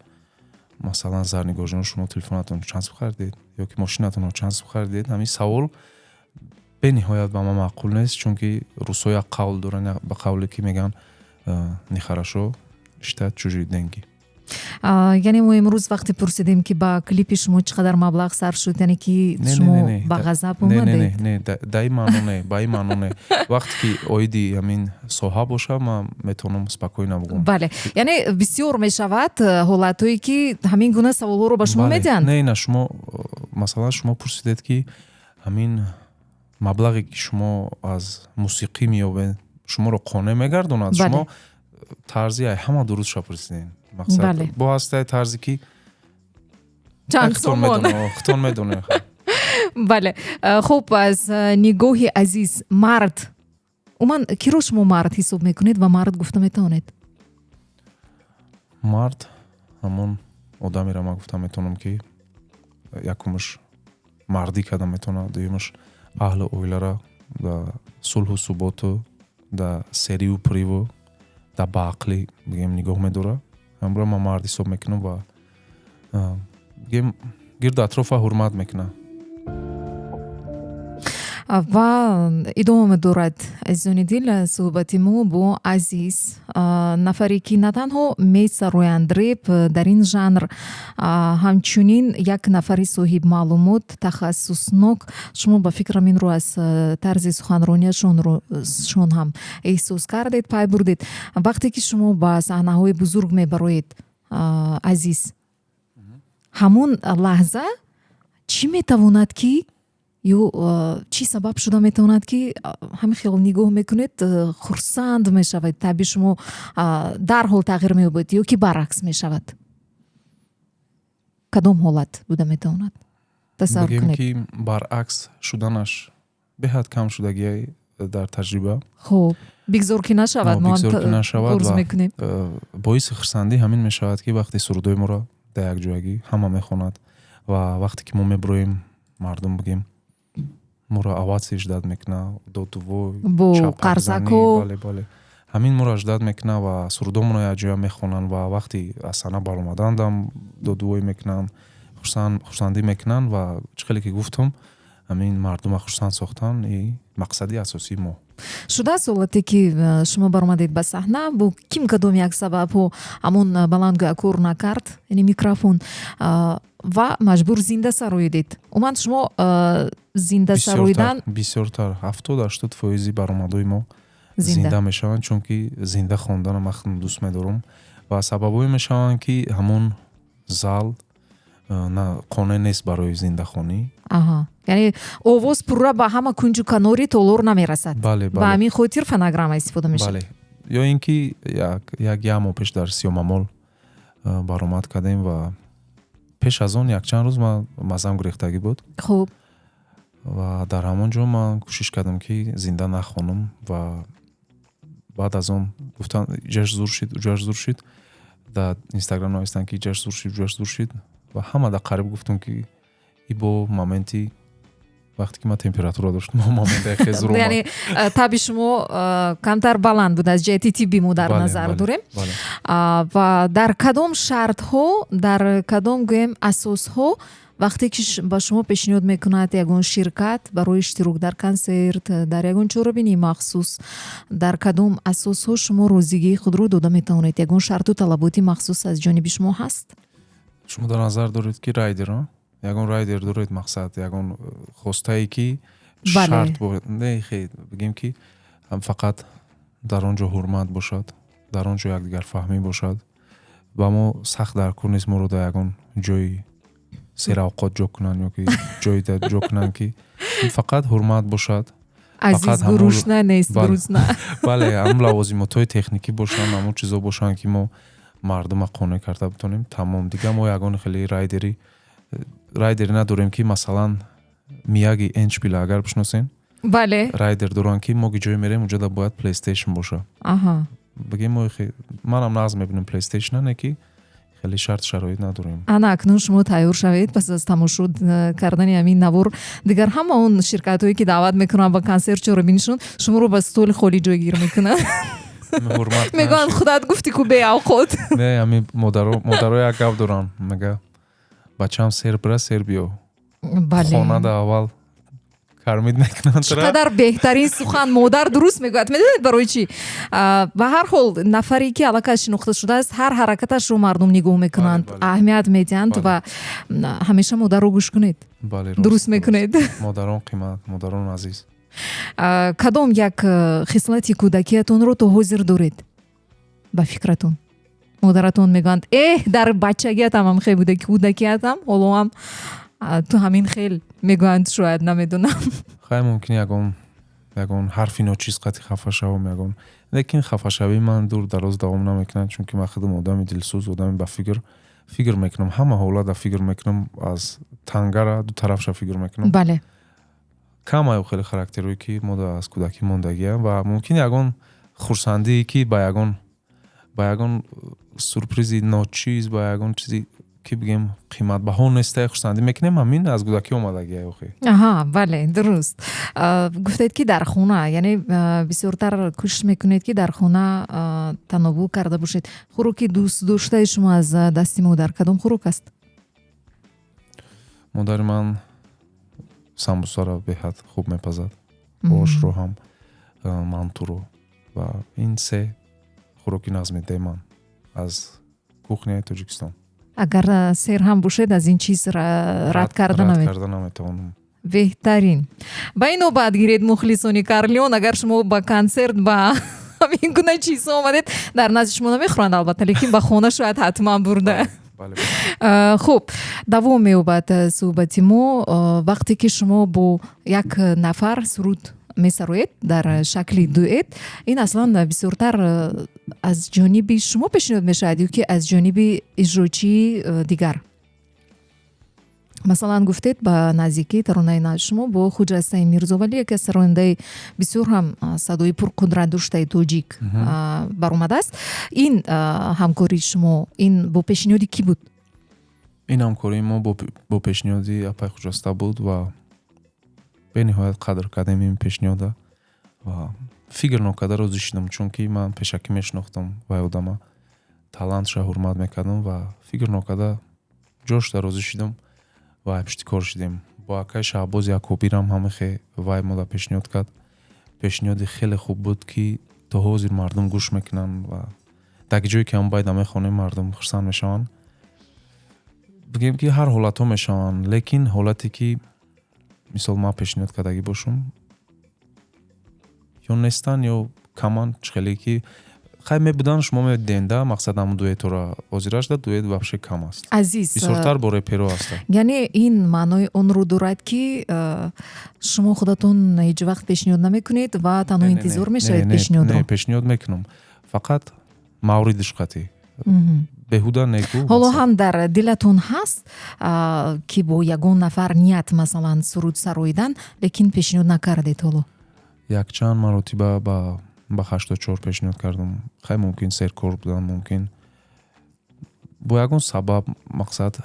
[SPEAKER 3] масалан, Зарнигорҷон, шумо телефонатон чанд сум харидед ё ки мошинатонро чанд сум харидед. Ҳамин савол бениҳоят ба ман маъқул нест, чунки русҳо як қавл доранд, ба қавле ки мегӯянд: «Нехорошо считать чужие деньги».
[SPEAKER 2] Яъне мо имрӯз вақте пурсидем, ки ба клипи шумо чӣ қадар маблағ сарф шуд, яъне ки шумо ба ғазаб омадед?
[SPEAKER 3] Не, да ин маъно не, ба ин маъно не. Вақте ки оиди ҳамин соҳа боша, ман метавонам спокойно бигӯям.
[SPEAKER 2] Бале, яъне бисёр мешавад ҳолатҳое, ки ҳамин гуна саволҳоро ба шумо медиҳанд?
[SPEAKER 3] Не, на, шумо, масалан, шумо пурсидед, ки ҳамин маблағе, ки шумо аз мусиқӣ меёбед, шуморо қонеъ мегардонад. Шумо тарзи ай ҳама дурустша пурсидем. Мақсад бо ҳастаи тарзе ки
[SPEAKER 2] чанд сомон.
[SPEAKER 3] Худтон медонед.
[SPEAKER 2] Бале. Хуб, аз нигоҳи Азиз мард, умуман киро шумо мард ҳисоб мекунед ва мард гуфта метавонед?
[SPEAKER 3] Мард ҳамон одамеро ман гуфта метавонам, ки якумаш мардӣ карда метавонад, дуюмаш аҳлу оиларо дар сулҳу суботу, дар сериву пуриву, дар баақлӣ, бигем, нигоҳ медорад. Ҳамро ман мард ҳисоб мекунам ва, бигем, гирду атрофа ҳурмат мекунад.
[SPEAKER 2] Ва идома медорад, азизони дил, суҳбати мо бо Азиз, нафаре ки на танҳо месароянд реп дар ин жанр, ҳамчунин як нафари соҳибмаълумот, тахассуснок. Шумо, ба фикрам, инро аз тарзи суханронияшон ҳам эҳсос кардед, пай бурдед. Вақте ки шумо ба саҳнаҳои бузург мебароед, Азиз, ҳамон лаҳза чӣ метавонад ки ё чӣ сабаб шуда метавонад, ки ҳамин хел нигоҳ мекунед, хурсанд мешавед, табъи шумо дарҳол тағйир меёбад ё ки баръакс мешавад? Кадом ҳолат буда метавонад, тасаввур
[SPEAKER 3] Бигем
[SPEAKER 2] кунед?
[SPEAKER 3] ки баръакс шуданаш беҳад кам шудагиай дар таҷриба.
[SPEAKER 2] Хуб, бигзор ки нашавад. Мо
[SPEAKER 3] Бигзор ки нашавад.
[SPEAKER 2] орзу
[SPEAKER 3] Ва
[SPEAKER 2] мекунем.
[SPEAKER 3] Боиси хурсандӣ ҳамин мешавад, ки вақте сурудҳои моро дар якҷоягӣ ҳама мехонад ва вақте ки мо мебироем, мардум, бигем, моро овация ждать мекунад, додувой,
[SPEAKER 2] бо
[SPEAKER 3] чапакзанӣ.
[SPEAKER 2] қарзако.
[SPEAKER 3] Бале, ҳамин моро ждать мекунад ва сурудҳомонро якҷоя мехонанд ва вақти аз саҳна баромадандам додувой мекунанд, хурсандӣ мекунанд. Ва чӣ хеле ки гуфтам, ҳамин мардума хурсанд сохтан и мақсади асосии мо.
[SPEAKER 2] Шудааст ҳолате, ки шумо баромадед ба саҳна, бо ким кадом як сабабҳо ҳамон баландгӯя кор накард, яъне микрофон, ва маҷбур зинда сароидед? Умуман, шумо зинда сароидан
[SPEAKER 3] Бисёртар, 70-80 фоизи баромадҳои мо зинда мешаванд, чунки зинда хондана ман худам дӯст медорам. Ва сабабҳое мешаванд, ки ҳамон зал на қонеъ нест барои зиндахонӣ.
[SPEAKER 2] Яъне овоз пурра ба ҳама кунҷу канори толор намерасад.
[SPEAKER 3] Бале.
[SPEAKER 2] Ба ҳамин хотир фонограмма истифода мешавад.
[SPEAKER 3] Бале, ё ин ки як моҳ пеш дар Сиёмамол баромад кардем ва пеш аз он якчанд рӯз ман маззам гурехтагӣ буд. Ва дар ҳамон ҷо ман кӯшиш кардам, ки зинда нахонам, ва баъд аз он гуфтанд, иҷаш зур шид, уҷаш зур шид. Дар Инстаграм навистанд, ки иҷаш зур шид, уҷаш зур шид, ва ҳама дар қариб гуфтам, ки и бо моменти вақте ки ман температура доштам, моменте хеле зур омад.
[SPEAKER 2] Яъне таби шумо камтар баланд буд, аз ҷиҳати тиббӣ мо дар назар дорем. Ва дар кадом шартҳо, дар кадом, гӯем, асосҳо, вақте ки ба шумо пешниҳод мекунад ягон ширкат барои иштирок дар консерт, дар ягон чорабинии махсус, дар кадом асосҳо шумо розигии худро дода метавонед? Ягон шарту талаботи махсус аз ҷониби шумо ҳаст?
[SPEAKER 3] Шумо дар назар доред, ки райдер, ягон райдер доред, мақсад, ягон хостае, ки шарт не, хе бигем, ки фақат дар он ҷо ҳурмат бошад, дар он ҷо якдигарфаҳмӣ бошад. Ба мо сахт дар кор нест моро дар ягон ҷои серавқот ҷо кунанд ё ки ҷое ҷо кунанд, ки фақат ҳурмат бошад.
[SPEAKER 2] Азиз, гурушна нест, гурусна.
[SPEAKER 3] Бале, ҳамн лавозимотҳои техникӣ бошанд, ҳамон чизо бошанд, ки мо мардума қонеъ карда битонем, тамом. Дигар мо ягон хеле райдерӣ надорем, ки масалан Мияги эндшпила агар бишносен.
[SPEAKER 2] Бале.
[SPEAKER 3] Райдер доранд, ки мо ки ҷое мерем, уҷода бояд PlayStation боша. Бигем, мо манам нағз мебинем PlayStation, не ки хеле шарт шароит надорем.
[SPEAKER 2] Ана акнун шумо тайёр шавед, пас аз тамошо кардани ҳамин навор дигар ҳама он ширкатҳое, ки даъват мекунанд ба консерт, чорабинишон, шуморо ба столи холӣ ҷойгир мекунанд, мегӯянд, худат гуфтӣ ку, беавқот.
[SPEAKER 3] Не, ҳамин модаро як гап доранд, мега, бачаам, сер бира, сер биё. Хонада аввал кормить мекунанд.
[SPEAKER 2] Чӣ қадар беҳтарин сухан! Модар дуруст мегӯяд. Медонед барои чӣ? Ба ҳар ҳол, нафаре ки аллакай шинохта шудааст, ҳар ҳаракаташро мардум нигоҳ мекунанд, аҳамият медиҳанд, ва ҳамеша модарро гӯш кунед. Дуруст мекунед.
[SPEAKER 3] Модарон қимат, модарон азиз.
[SPEAKER 2] Кадом як хислати кӯдакиятонро то ҳозир доред, ба фикратон? Модаратон мегӯянд, эҳ, дар бачагиятам ҳам хел буда, кӯдакиятам, ҳоло ҳам ту ҳамин хел, мегӯянд, шояд, намедонам.
[SPEAKER 3] Хай, мумкин ягон ҳарфи ночиз қати хафа шавам ягон, лекин хафашавии ман дур дароз давом намекунад, чунки ман худам одами дилсӯз, одами ба фикр мекунам, ҳама ҳолата фикр мекунам, аз тангара ду тарафша фикр мекунам. Кам аю хеле характерое, ки мо аз кӯдакӣ мондагиам, ва мумкин ягон хурсандие, ки ба ягон сюрпризи ночиз, ба ягон чизи, ки бигем, қиматбаҳо нестае, хурсандӣ мекунем, ҳамин аз кӯдакӣ омадагия охи.
[SPEAKER 2] Аҳа, бале, дуруст. Гуфтед, ки дар хона, яъне бисёртар кӯшиш мекунед, ки дар хона тановвул карда бошед. Хӯроки дӯстдоштаи шумо аз дасти модар кадом хӯрок аст?
[SPEAKER 3] Модари ман самбусаро беҳад хуб мепазад, ошро ҳам, мантуро, ва ин се хӯроки нағзмедаи ман аз кухняи Тоҷикистон.
[SPEAKER 2] Агар сер ҳам бошед, аз ин чиз рад карда
[SPEAKER 3] Карда наметавонам.
[SPEAKER 2] Беҳтарин. Ба ин навбат гиред, мухлисони Карлион, агар шумо ба консерт ба ҳамин гуна чизҳо омадед, дар назди шумо намехӯранд, албатта, лекин ба хона шояд ҳатман бурда. Хуб, давом меёбад суҳбати мо. Вақте ки шумо бо як нафар суруд месароед дар шакли дуэт, ин аслан бисёртар аз ҷониби шумо пешниҳод мешавад ё ки аз ҷониби иҷрочии дигар? Масалан, гуфтед, ба наздикӣ таронаи нави шумо бо Хуҷастаи Мирзовалӣ, яке аз сарояндаи бисёр ҳам садои пурқудрат доштаи тоҷик, баромадааст. Ин ҳамкории шумо, ин бо пешниҳоди кӣ буд?
[SPEAKER 3] Ин ҳамкории мо бо пешниҳоди апай Хуҷаста буд ва бениҳоят қадр кардем ин пешниҳода ва фикр нокарда розӣ шудам, чунки ман пешакӣ мешинохтам вай одама, талантша ҳурмат мекардам ва фикр нокарда ҷошда розӣ шудам ва пишти кор шудем. Бо акай Шаҳбоз Якобирам ҳамихе вай мода пешниҳод кард. Пешниҳоди хеле хуб буд, ки то ҳозир мардум гӯш мекунанд ва дар ҷое ки ҳам байда мехонем, мардум хурсанд мешаванд. Бигем, ки ҳар ҳолатҳо мешаванд, лекин ҳолате ки, мисол, ман пешниҳод кардагӣ бошам, ё нестанд, ё каманд. Чӣ хеле ки хай мебуданд, шумо медидем да, мақсад, ҳамун дуэтора. Ҳозираш да дуэт вообще кам аст.
[SPEAKER 2] Азиз,
[SPEAKER 3] бисёртар бо реперо ҳастанд.
[SPEAKER 2] Яъне ин маънои онро дорад, ки шумо худатон ҳеҷ вақт пешниҳод намекунед ва танҳо интизор мешавед пешниҳодро?
[SPEAKER 3] Не, пешниҳод мекунам, фақат мавридиш қатъӣ, беҳуда неку.
[SPEAKER 2] Ҳоло ҳам дар дилатон ҳаст, ки бо ягон нафар ният, масалан, суруд сароидан, лекин пешниҳод накардед ҳоло?
[SPEAKER 3] Якчанд маротиба ба 84 пешниҳод кардам. Хай, мумкин, серкор будам, мумкин, бо ягон сабаб, мақсад,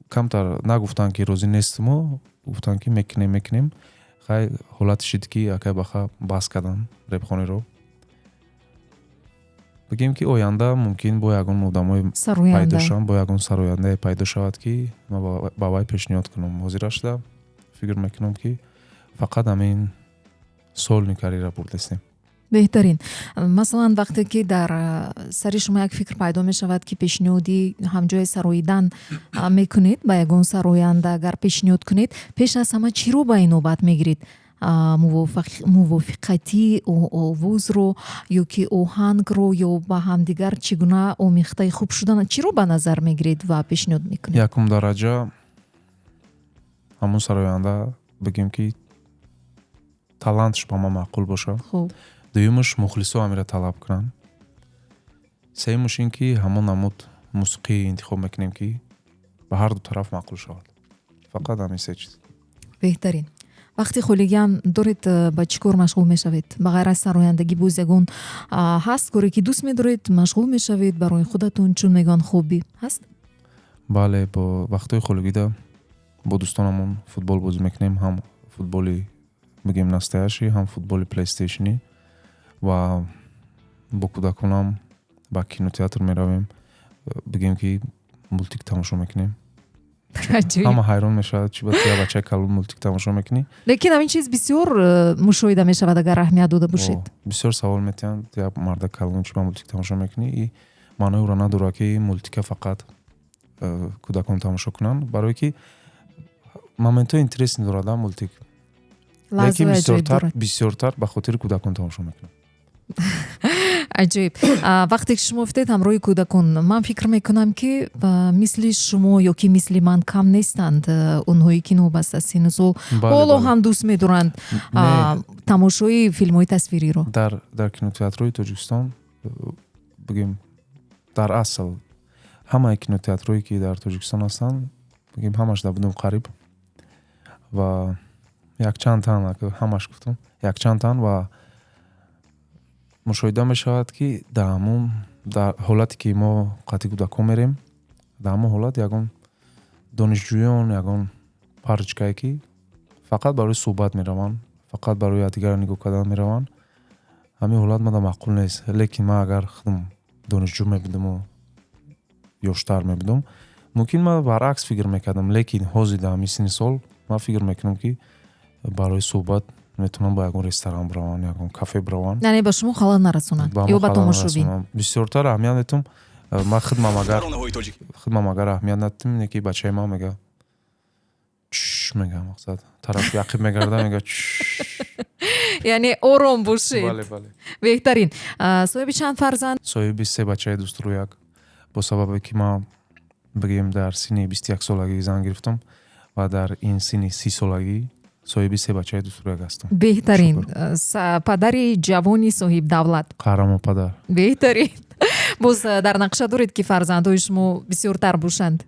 [SPEAKER 3] камтар нагуфтанд, ки розӣ нестимо, гуфтанд, ки мекунем, мекунем. Хай, ҳолате шид, ки акай Баха бас кардам репхониро. Бигем, ки оянда мумкин бо ягон одамое пайдо шаванд, бо ягон сарояндае пайдо шавад, ки ман ба вай пешниҳод кунам. Ҳозира шуда фикр мекунам, ки фақат ҳамин сольный карьера бурдастем.
[SPEAKER 2] Беҳтарин. Масалан, вақте ки дар сари шумо як фикр пайдо мешавад, ки пешниҳоди ҳамҷои сароидан мекунед, ба ягон сароянда агар пешниҳод кунед, пеш аз ҳама чиро ба инобат мегиред? Мувофиқати овозро ё ки оҳангро, ё ба ҳамдигар чӣ гуна омехтаи хуб шудан, чиро ба назар мегиред ва пешниҳод мекунед?
[SPEAKER 3] Якум дараҷа, ҳамун сароянда, бигем, ки талантш ба ман маъқул бошад. Дуюмаш, мухлисо ҳамира талаб кунанд. Сеюмаш ин ки ҳамон намуд мусиқӣ интихоб мекунем, ки ба ҳар ду тараф маъқул шавад. Фақат ҳамин се чиз.
[SPEAKER 2] Беҳтарин. Вақти холигиам доред, ба чӣ кор машғул мешавед? Ба ғайр аз сарояндагӣ боз ягон ҳаст коре, ки дӯст медоред, машғул мешавед барои худатон, чун мегӯянд, хобби ҳаст?
[SPEAKER 3] Бале, бо вақтҳои холигида бо дӯстонамон футбол бозӣ мекунем, ҳам футболи, бигем, настоящий, ҳам футболи плейстейшнӣ, ва бо кӯдаконам ба кинотеатр меравем, бигем, ки мультик тамошо мекунем. Ҳама ҳайрон мешавад, чи ба ту, я бачаи калон, мультик тамошо мекунӣ?
[SPEAKER 2] Лекин ҳамин чиз бисёр мушоҳида мешавад, агар аҳамият дода бошед.
[SPEAKER 3] Бисёр савол метиҳанд: як марда калон чи ба мультик тамошо мекунӣ? И маънои ӯро надорад, ки мультика фақат кӯдакон тамошо кунанд, барое ки моментҳои интересный дорад мультик, лекин бисёртар ба хотири кӯдакон тамошо мекунам.
[SPEAKER 2] Аҷоиб. Вақте ки шумо гуфтед ҳамроҳи кӯдакон, ман фикр мекунам, ки мисли шумо ё ки мисли ман кам нестанд онҳое, ки новобаста аз синну сол ҳоло ҳам дӯст медоранд тамошои филмҳои тасвириро.
[SPEAKER 3] Дар кинотеатрҳои Тоҷикистон, бигем, дар асл ҳамаи кинотеатрҳое, ки дар Тоҷикистон ҳастанд, бигем, ҳамаш дар будум қариб ва якчанд тан, ҳамаш гуфтам, якчанд тан, ва мушоҳида мешавад, ки дар ҳамун дар ҳолате, ки мо қатъи кӯдакон мерем, дар ҳамон ҳолат ягон донишҷӯён, ягон парочкае, ки фақат барои суҳбат мераванд, фақат барои якдигарро нигоҳ кардан мераванд. Ҳамин ҳолат мада маъқул нест. Лекин ман агар худам донишҷӯ мебудаму ёштар мебудам, мумкин, ман баръакс фикр мекардам. Лекин ҳозир, дар ҳамин синни сол, ман фикр мекунам, ки барои суҳбат метавонанд ба ягон ресторан бираванд, ягон кафе бираванд.
[SPEAKER 2] Яъне ба шумо халал нарасонанд ё ба тамошобин.
[SPEAKER 3] Бисёртар аҳамият метум. Ман худмам агар аҳамият надидим, не ки бачаи ман мега, чш мега, мақсад, тарафи ақиб мегарда, мега, чш.
[SPEAKER 2] Яъне ором бошед.
[SPEAKER 3] Бале.
[SPEAKER 2] Беҳтарин. Соҳиби чанд фарзанд?
[SPEAKER 3] Соҳиби се бачаи дӯстрӯяк. Бо сабабе ки ман, бигем, дар синни 21 солагӣ зан гирифтам ва дар ин синни 30 солагӣ соҳиби се бачаи дӯстрӯяк ҳастам.
[SPEAKER 2] Беҳтарин. Падари ҷавони соҳибдавлат.
[SPEAKER 3] Қаҳрамон падар.
[SPEAKER 2] Беҳтарин. Боз дар нақша доред, ки фарзандҳои шумо бисёртар бошанд?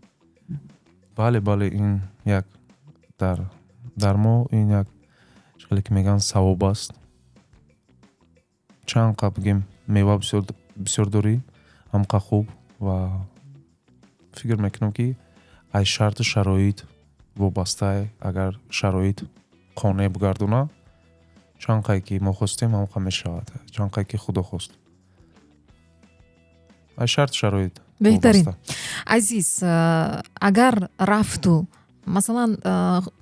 [SPEAKER 3] Бале, ин як дар мо ин як, чӣ хеле ки мегӯянд, савоб аст. Чанд қа, бигем, мева бисёр дорӣ, ҳамқа хуб. Ва фикр мекунам, ки аз шарту шароит вобастае. Агар шароит қонеъ бигардона, чанд қае ки мо хостем, ҳамқа мешавад, чанд қае ки Худо хост, аз шарту шароит
[SPEAKER 2] Беҳтарин.
[SPEAKER 3] вобаста.
[SPEAKER 2] Азиз, агар рафту Масалан,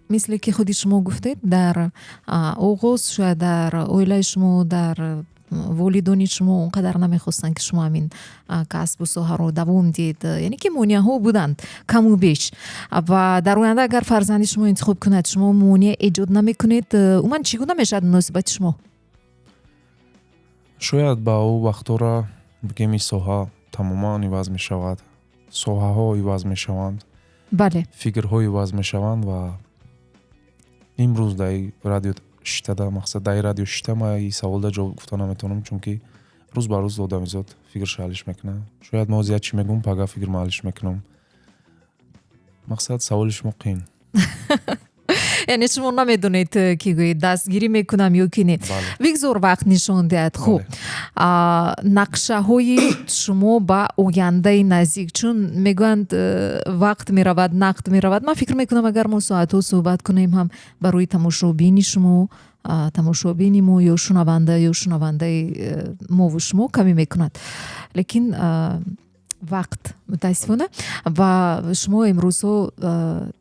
[SPEAKER 2] мисле ки худи шумо гуфтед, дар оғоз шояд дар оилаи шумо, дар волидони шумо он қадар намехостанд, ки шумо ҳамин касбу соҳаро давом диҳед, яъне ки монеаҳо буданд каму беш. Ва дар оянда агар фарзанди шумо интихоб кунад, шумо монеа эҷод намекунед? Умуман, чӣ гуна мешавад муносибати шумо?
[SPEAKER 3] Шояд ба ӯ вақтора, бигем, ин соҳа тамоман иваз мешавад, соҳаҳо иваз мешаванд, фикрҳо иваз мешаванд. Ва имрӯз дар радио шиштада, мақсад, дар радио шишта, ма и саволда ҷавоб гуфта наметавонам, чунки рӯз ба рӯз одамизод фикрша алиш мекунад. Шояд мо ҳозир як чӣ мегӯм, пага фикрма алиш мекунам. Мақсад, саволи шумо қиин.
[SPEAKER 2] Яъне шумо намедонед, ки гӯед дастгирӣ мекунам ё ки не? Бигзор вақт нишон диҳад. Хуб, нақшаҳои шумо ба ояндаи наздик? Чун мегӯянд, вақт меравад, нақд меравад. Ман фикр мекунам, агар мо соатҳо суҳбат кунем ҳам, барои тамошобини шумо, тамошобини мо ё шунаванда ё шунавандаи мову шумо камӣ мекунад. Лекин вақт, мутаассифона. Ва шумо имрӯзҳо,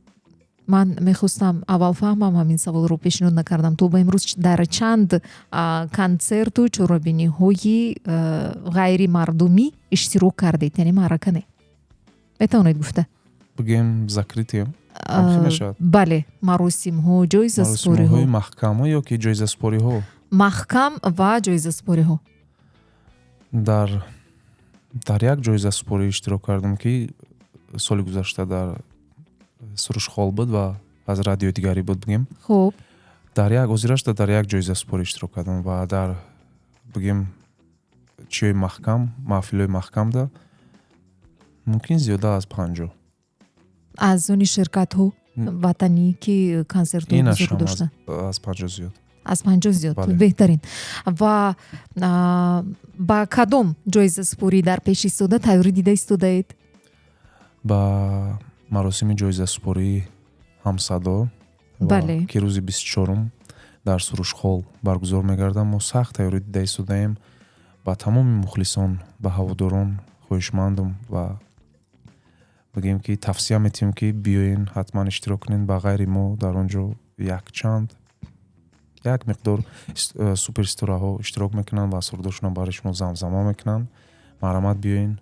[SPEAKER 2] ман мехостам аввал фаҳмам, ҳамин саволро пешниҳод накардам, то ба имрӯз дар чанд консерту чорабиниҳои ғайримардумӣ иштирок кардед, яъне маърака не, метавонед гуфта?
[SPEAKER 3] Бигем, закрытие мешавад?
[SPEAKER 2] Бале, маросимҳо, ҷоизаспориҳо.
[SPEAKER 3] Маҳкамҳо ё ки ҷоизаспориҳо?
[SPEAKER 2] Маҳкам ва ҷоизаспориҳо.
[SPEAKER 3] Дар як ҷоизаспорӣ иштирок кардам, ки соли гузашта дар Сурушхол буд ва аз радиои дигарӣ буд, бигем. Дар як озирашда дар як ҷоизаспорӣ иштирок кардам ва дар, бигем, чиёи маҳкам, маҳфилҳои маҳкамда мумкин зиёда аз 50.
[SPEAKER 2] Аз они ширкатҳо ватанӣ, ки консертҳо бузург доштанд?
[SPEAKER 3] Аз 50 зиёд.
[SPEAKER 2] Аз 50 зиёд, беҳтарин. Ва ба кадом ҷоизаспорӣ дар пеш истода тайёрӣ дида истодаед?
[SPEAKER 3] Ба маросими ҷоизасупории Ҳамсадо, ки рӯзи 24-ум дар Сурушхол баргузор мегардад, мо сахт тайёрӣ дида истодаем. Ба тамоми мухлисон, ба ҳаводорон хоҳишмандум ва бигем, ки тавсия метиҳем, ки биёен, ҳатман иштирок кунед. Ба ғайри мо дар он ҷо якчанд, як миқдор суперситораҳо иштирок мекунанд ва сурудошонро барои шумо замзама мекунанд. Марҳамат, биёен,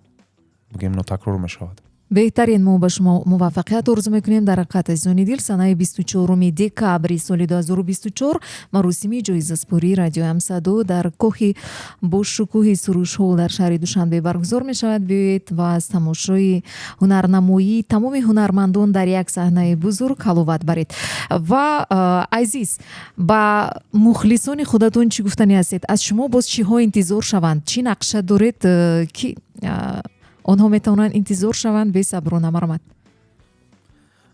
[SPEAKER 3] бигем, нотакрор мешавад.
[SPEAKER 2] Беҳтарин. Мо ба шумо муваффақият орзу мекунем. Дар ҳақиқат, азизони дил, санаи 24-уми декабри соли 2024 маросими ҷоизаспории радиои Ҳамсадо дар кохи бошукӯҳи Сурушҳол дар шаҳри Душанбе баргузор мешавад. Биёед ва аз тамошои ҳунарнамоии тамоми ҳунармандон дар як саҳнаи бузург ҳаловат баред. Ва, азиз, ба мухлисони худатон чӣ гуфтанӣ ҳастед? Аз шумо боз чиҳо интизор шаванд? Чӣ нақша доред, ки онҳо метавонанд интизор шаванд бесаброна? Марҳамат.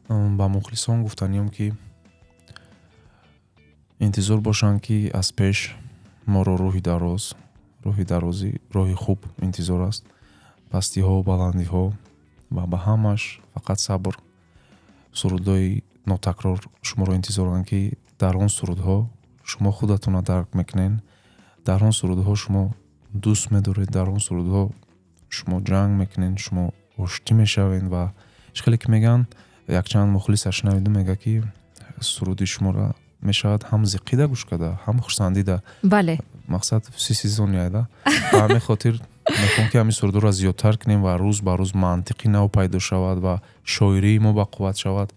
[SPEAKER 3] Ба мухлисон гуфтаниём, ки интизор бошанд, ки аз пеш моро рӯҳи дароз, роҳи дарозӣ, роҳи хуб интизор аст, пастиҳо, баландиҳо ва ба ҳамаш фақат сабр. Сурудҳои нотакрор шуморо интизоранд, ки дар он сурудҳо шумо худатонро дарк мекунед, дар он сурудҳо шумо дӯст медоред, дар он сурудҳо шумо ҷанг мекунед, шумо оштӣ мешавед. Ва чӣ хеле ки мегӯянд, якчанд мухлиса шунавиду мега, ки суруди шуморо мешавад ҳам зиқида гӯш карда, ҳам хурсандида. Мақсад, всесезонье да. Ба ҳамин хотир мехоҳам, ки ҳамин сурудҳоро зиёдтар кунем ва рӯз ба рӯз мантиқи нав пайдо шавад ва шоирии мо ба қувват шавад.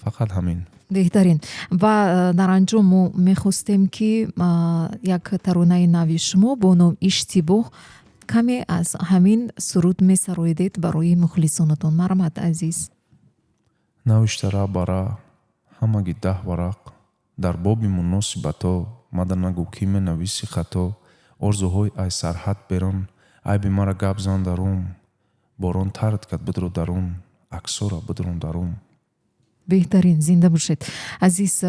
[SPEAKER 3] Фақат ҳамин.
[SPEAKER 2] Беҳтарин. Ва дар анҷом мо мехостем, ки як таронаи нави шумо бо ном «Иштибоҳ», каме аз ҳамин суруд месароидед барои мухлисонатон. Марҳамат, азиз.
[SPEAKER 3] Навишта ра бара ҳамаги 10 варақ дар боби муносибато, мада нагӯ, ки менависи хато. Орзуҳои ай сарҳад берун, айби мара гап зан дарун, борон тард кард бидро дарун, аксора бидрон дарун.
[SPEAKER 2] Беҳтарин, зинда бошед, азиз.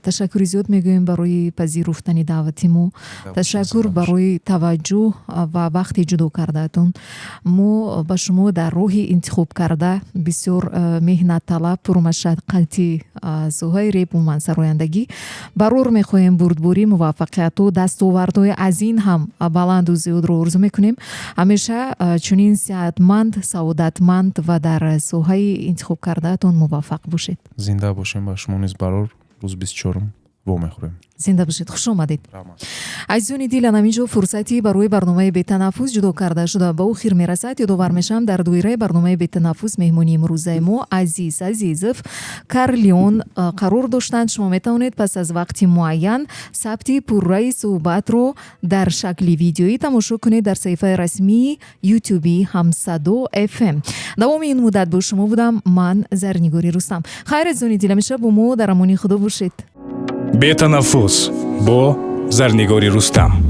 [SPEAKER 2] Ташаккури зиёд мегӯем барои пазируфтани даъвати мо. Ташаккур барои таваҷҷӯҳ ва вақти ҷудо кардаатон. Мо ба шумо дар роҳи интихобкарда, бисёр меҳнатталаб, пурмашаққати соҳаи реп, умуман сарояндагӣ, барор мехоҳем, бурдборӣ, муваффақияту дастовардҳои аз ин ҳам баланду зиёдро орзу мекунем. Ҳамеша чунин сеҳатманд, саодатманд ва дар соҳаи интихобкардаатон муваффақ бошед.
[SPEAKER 3] Зинда бошем, ба шумо низ барор. Рӯзи 24-ум вомехӯрем.
[SPEAKER 2] Зинда бошед, хуш омадед. Азизони дил, ана ҳамин ҷо фурсати барои барномаи «Бетанаффус» ҷудо карда шуда ба охир мерасад. Ёдовар мешавам, дар доираи барномаи «Бетанаффус» меҳмони имрӯзаи мо Азиз Азизов Карлеон қарор доштанд. Шумо метавонед пас аз вақти муайян сабти пурраи суҳбатро дар шакли видеоӣ тамошо кунед дар саҳифаи расмии Ютуби «Ҳамсадо ФМ». Давоми ин муддат бо шумо будам ман, Зарнигори Рустам. Хайр, азизони дил, ҳамеша бо мо дар амони Худо бошед.
[SPEAKER 1] «Бетанаффус» бо Зарнигори Рустам.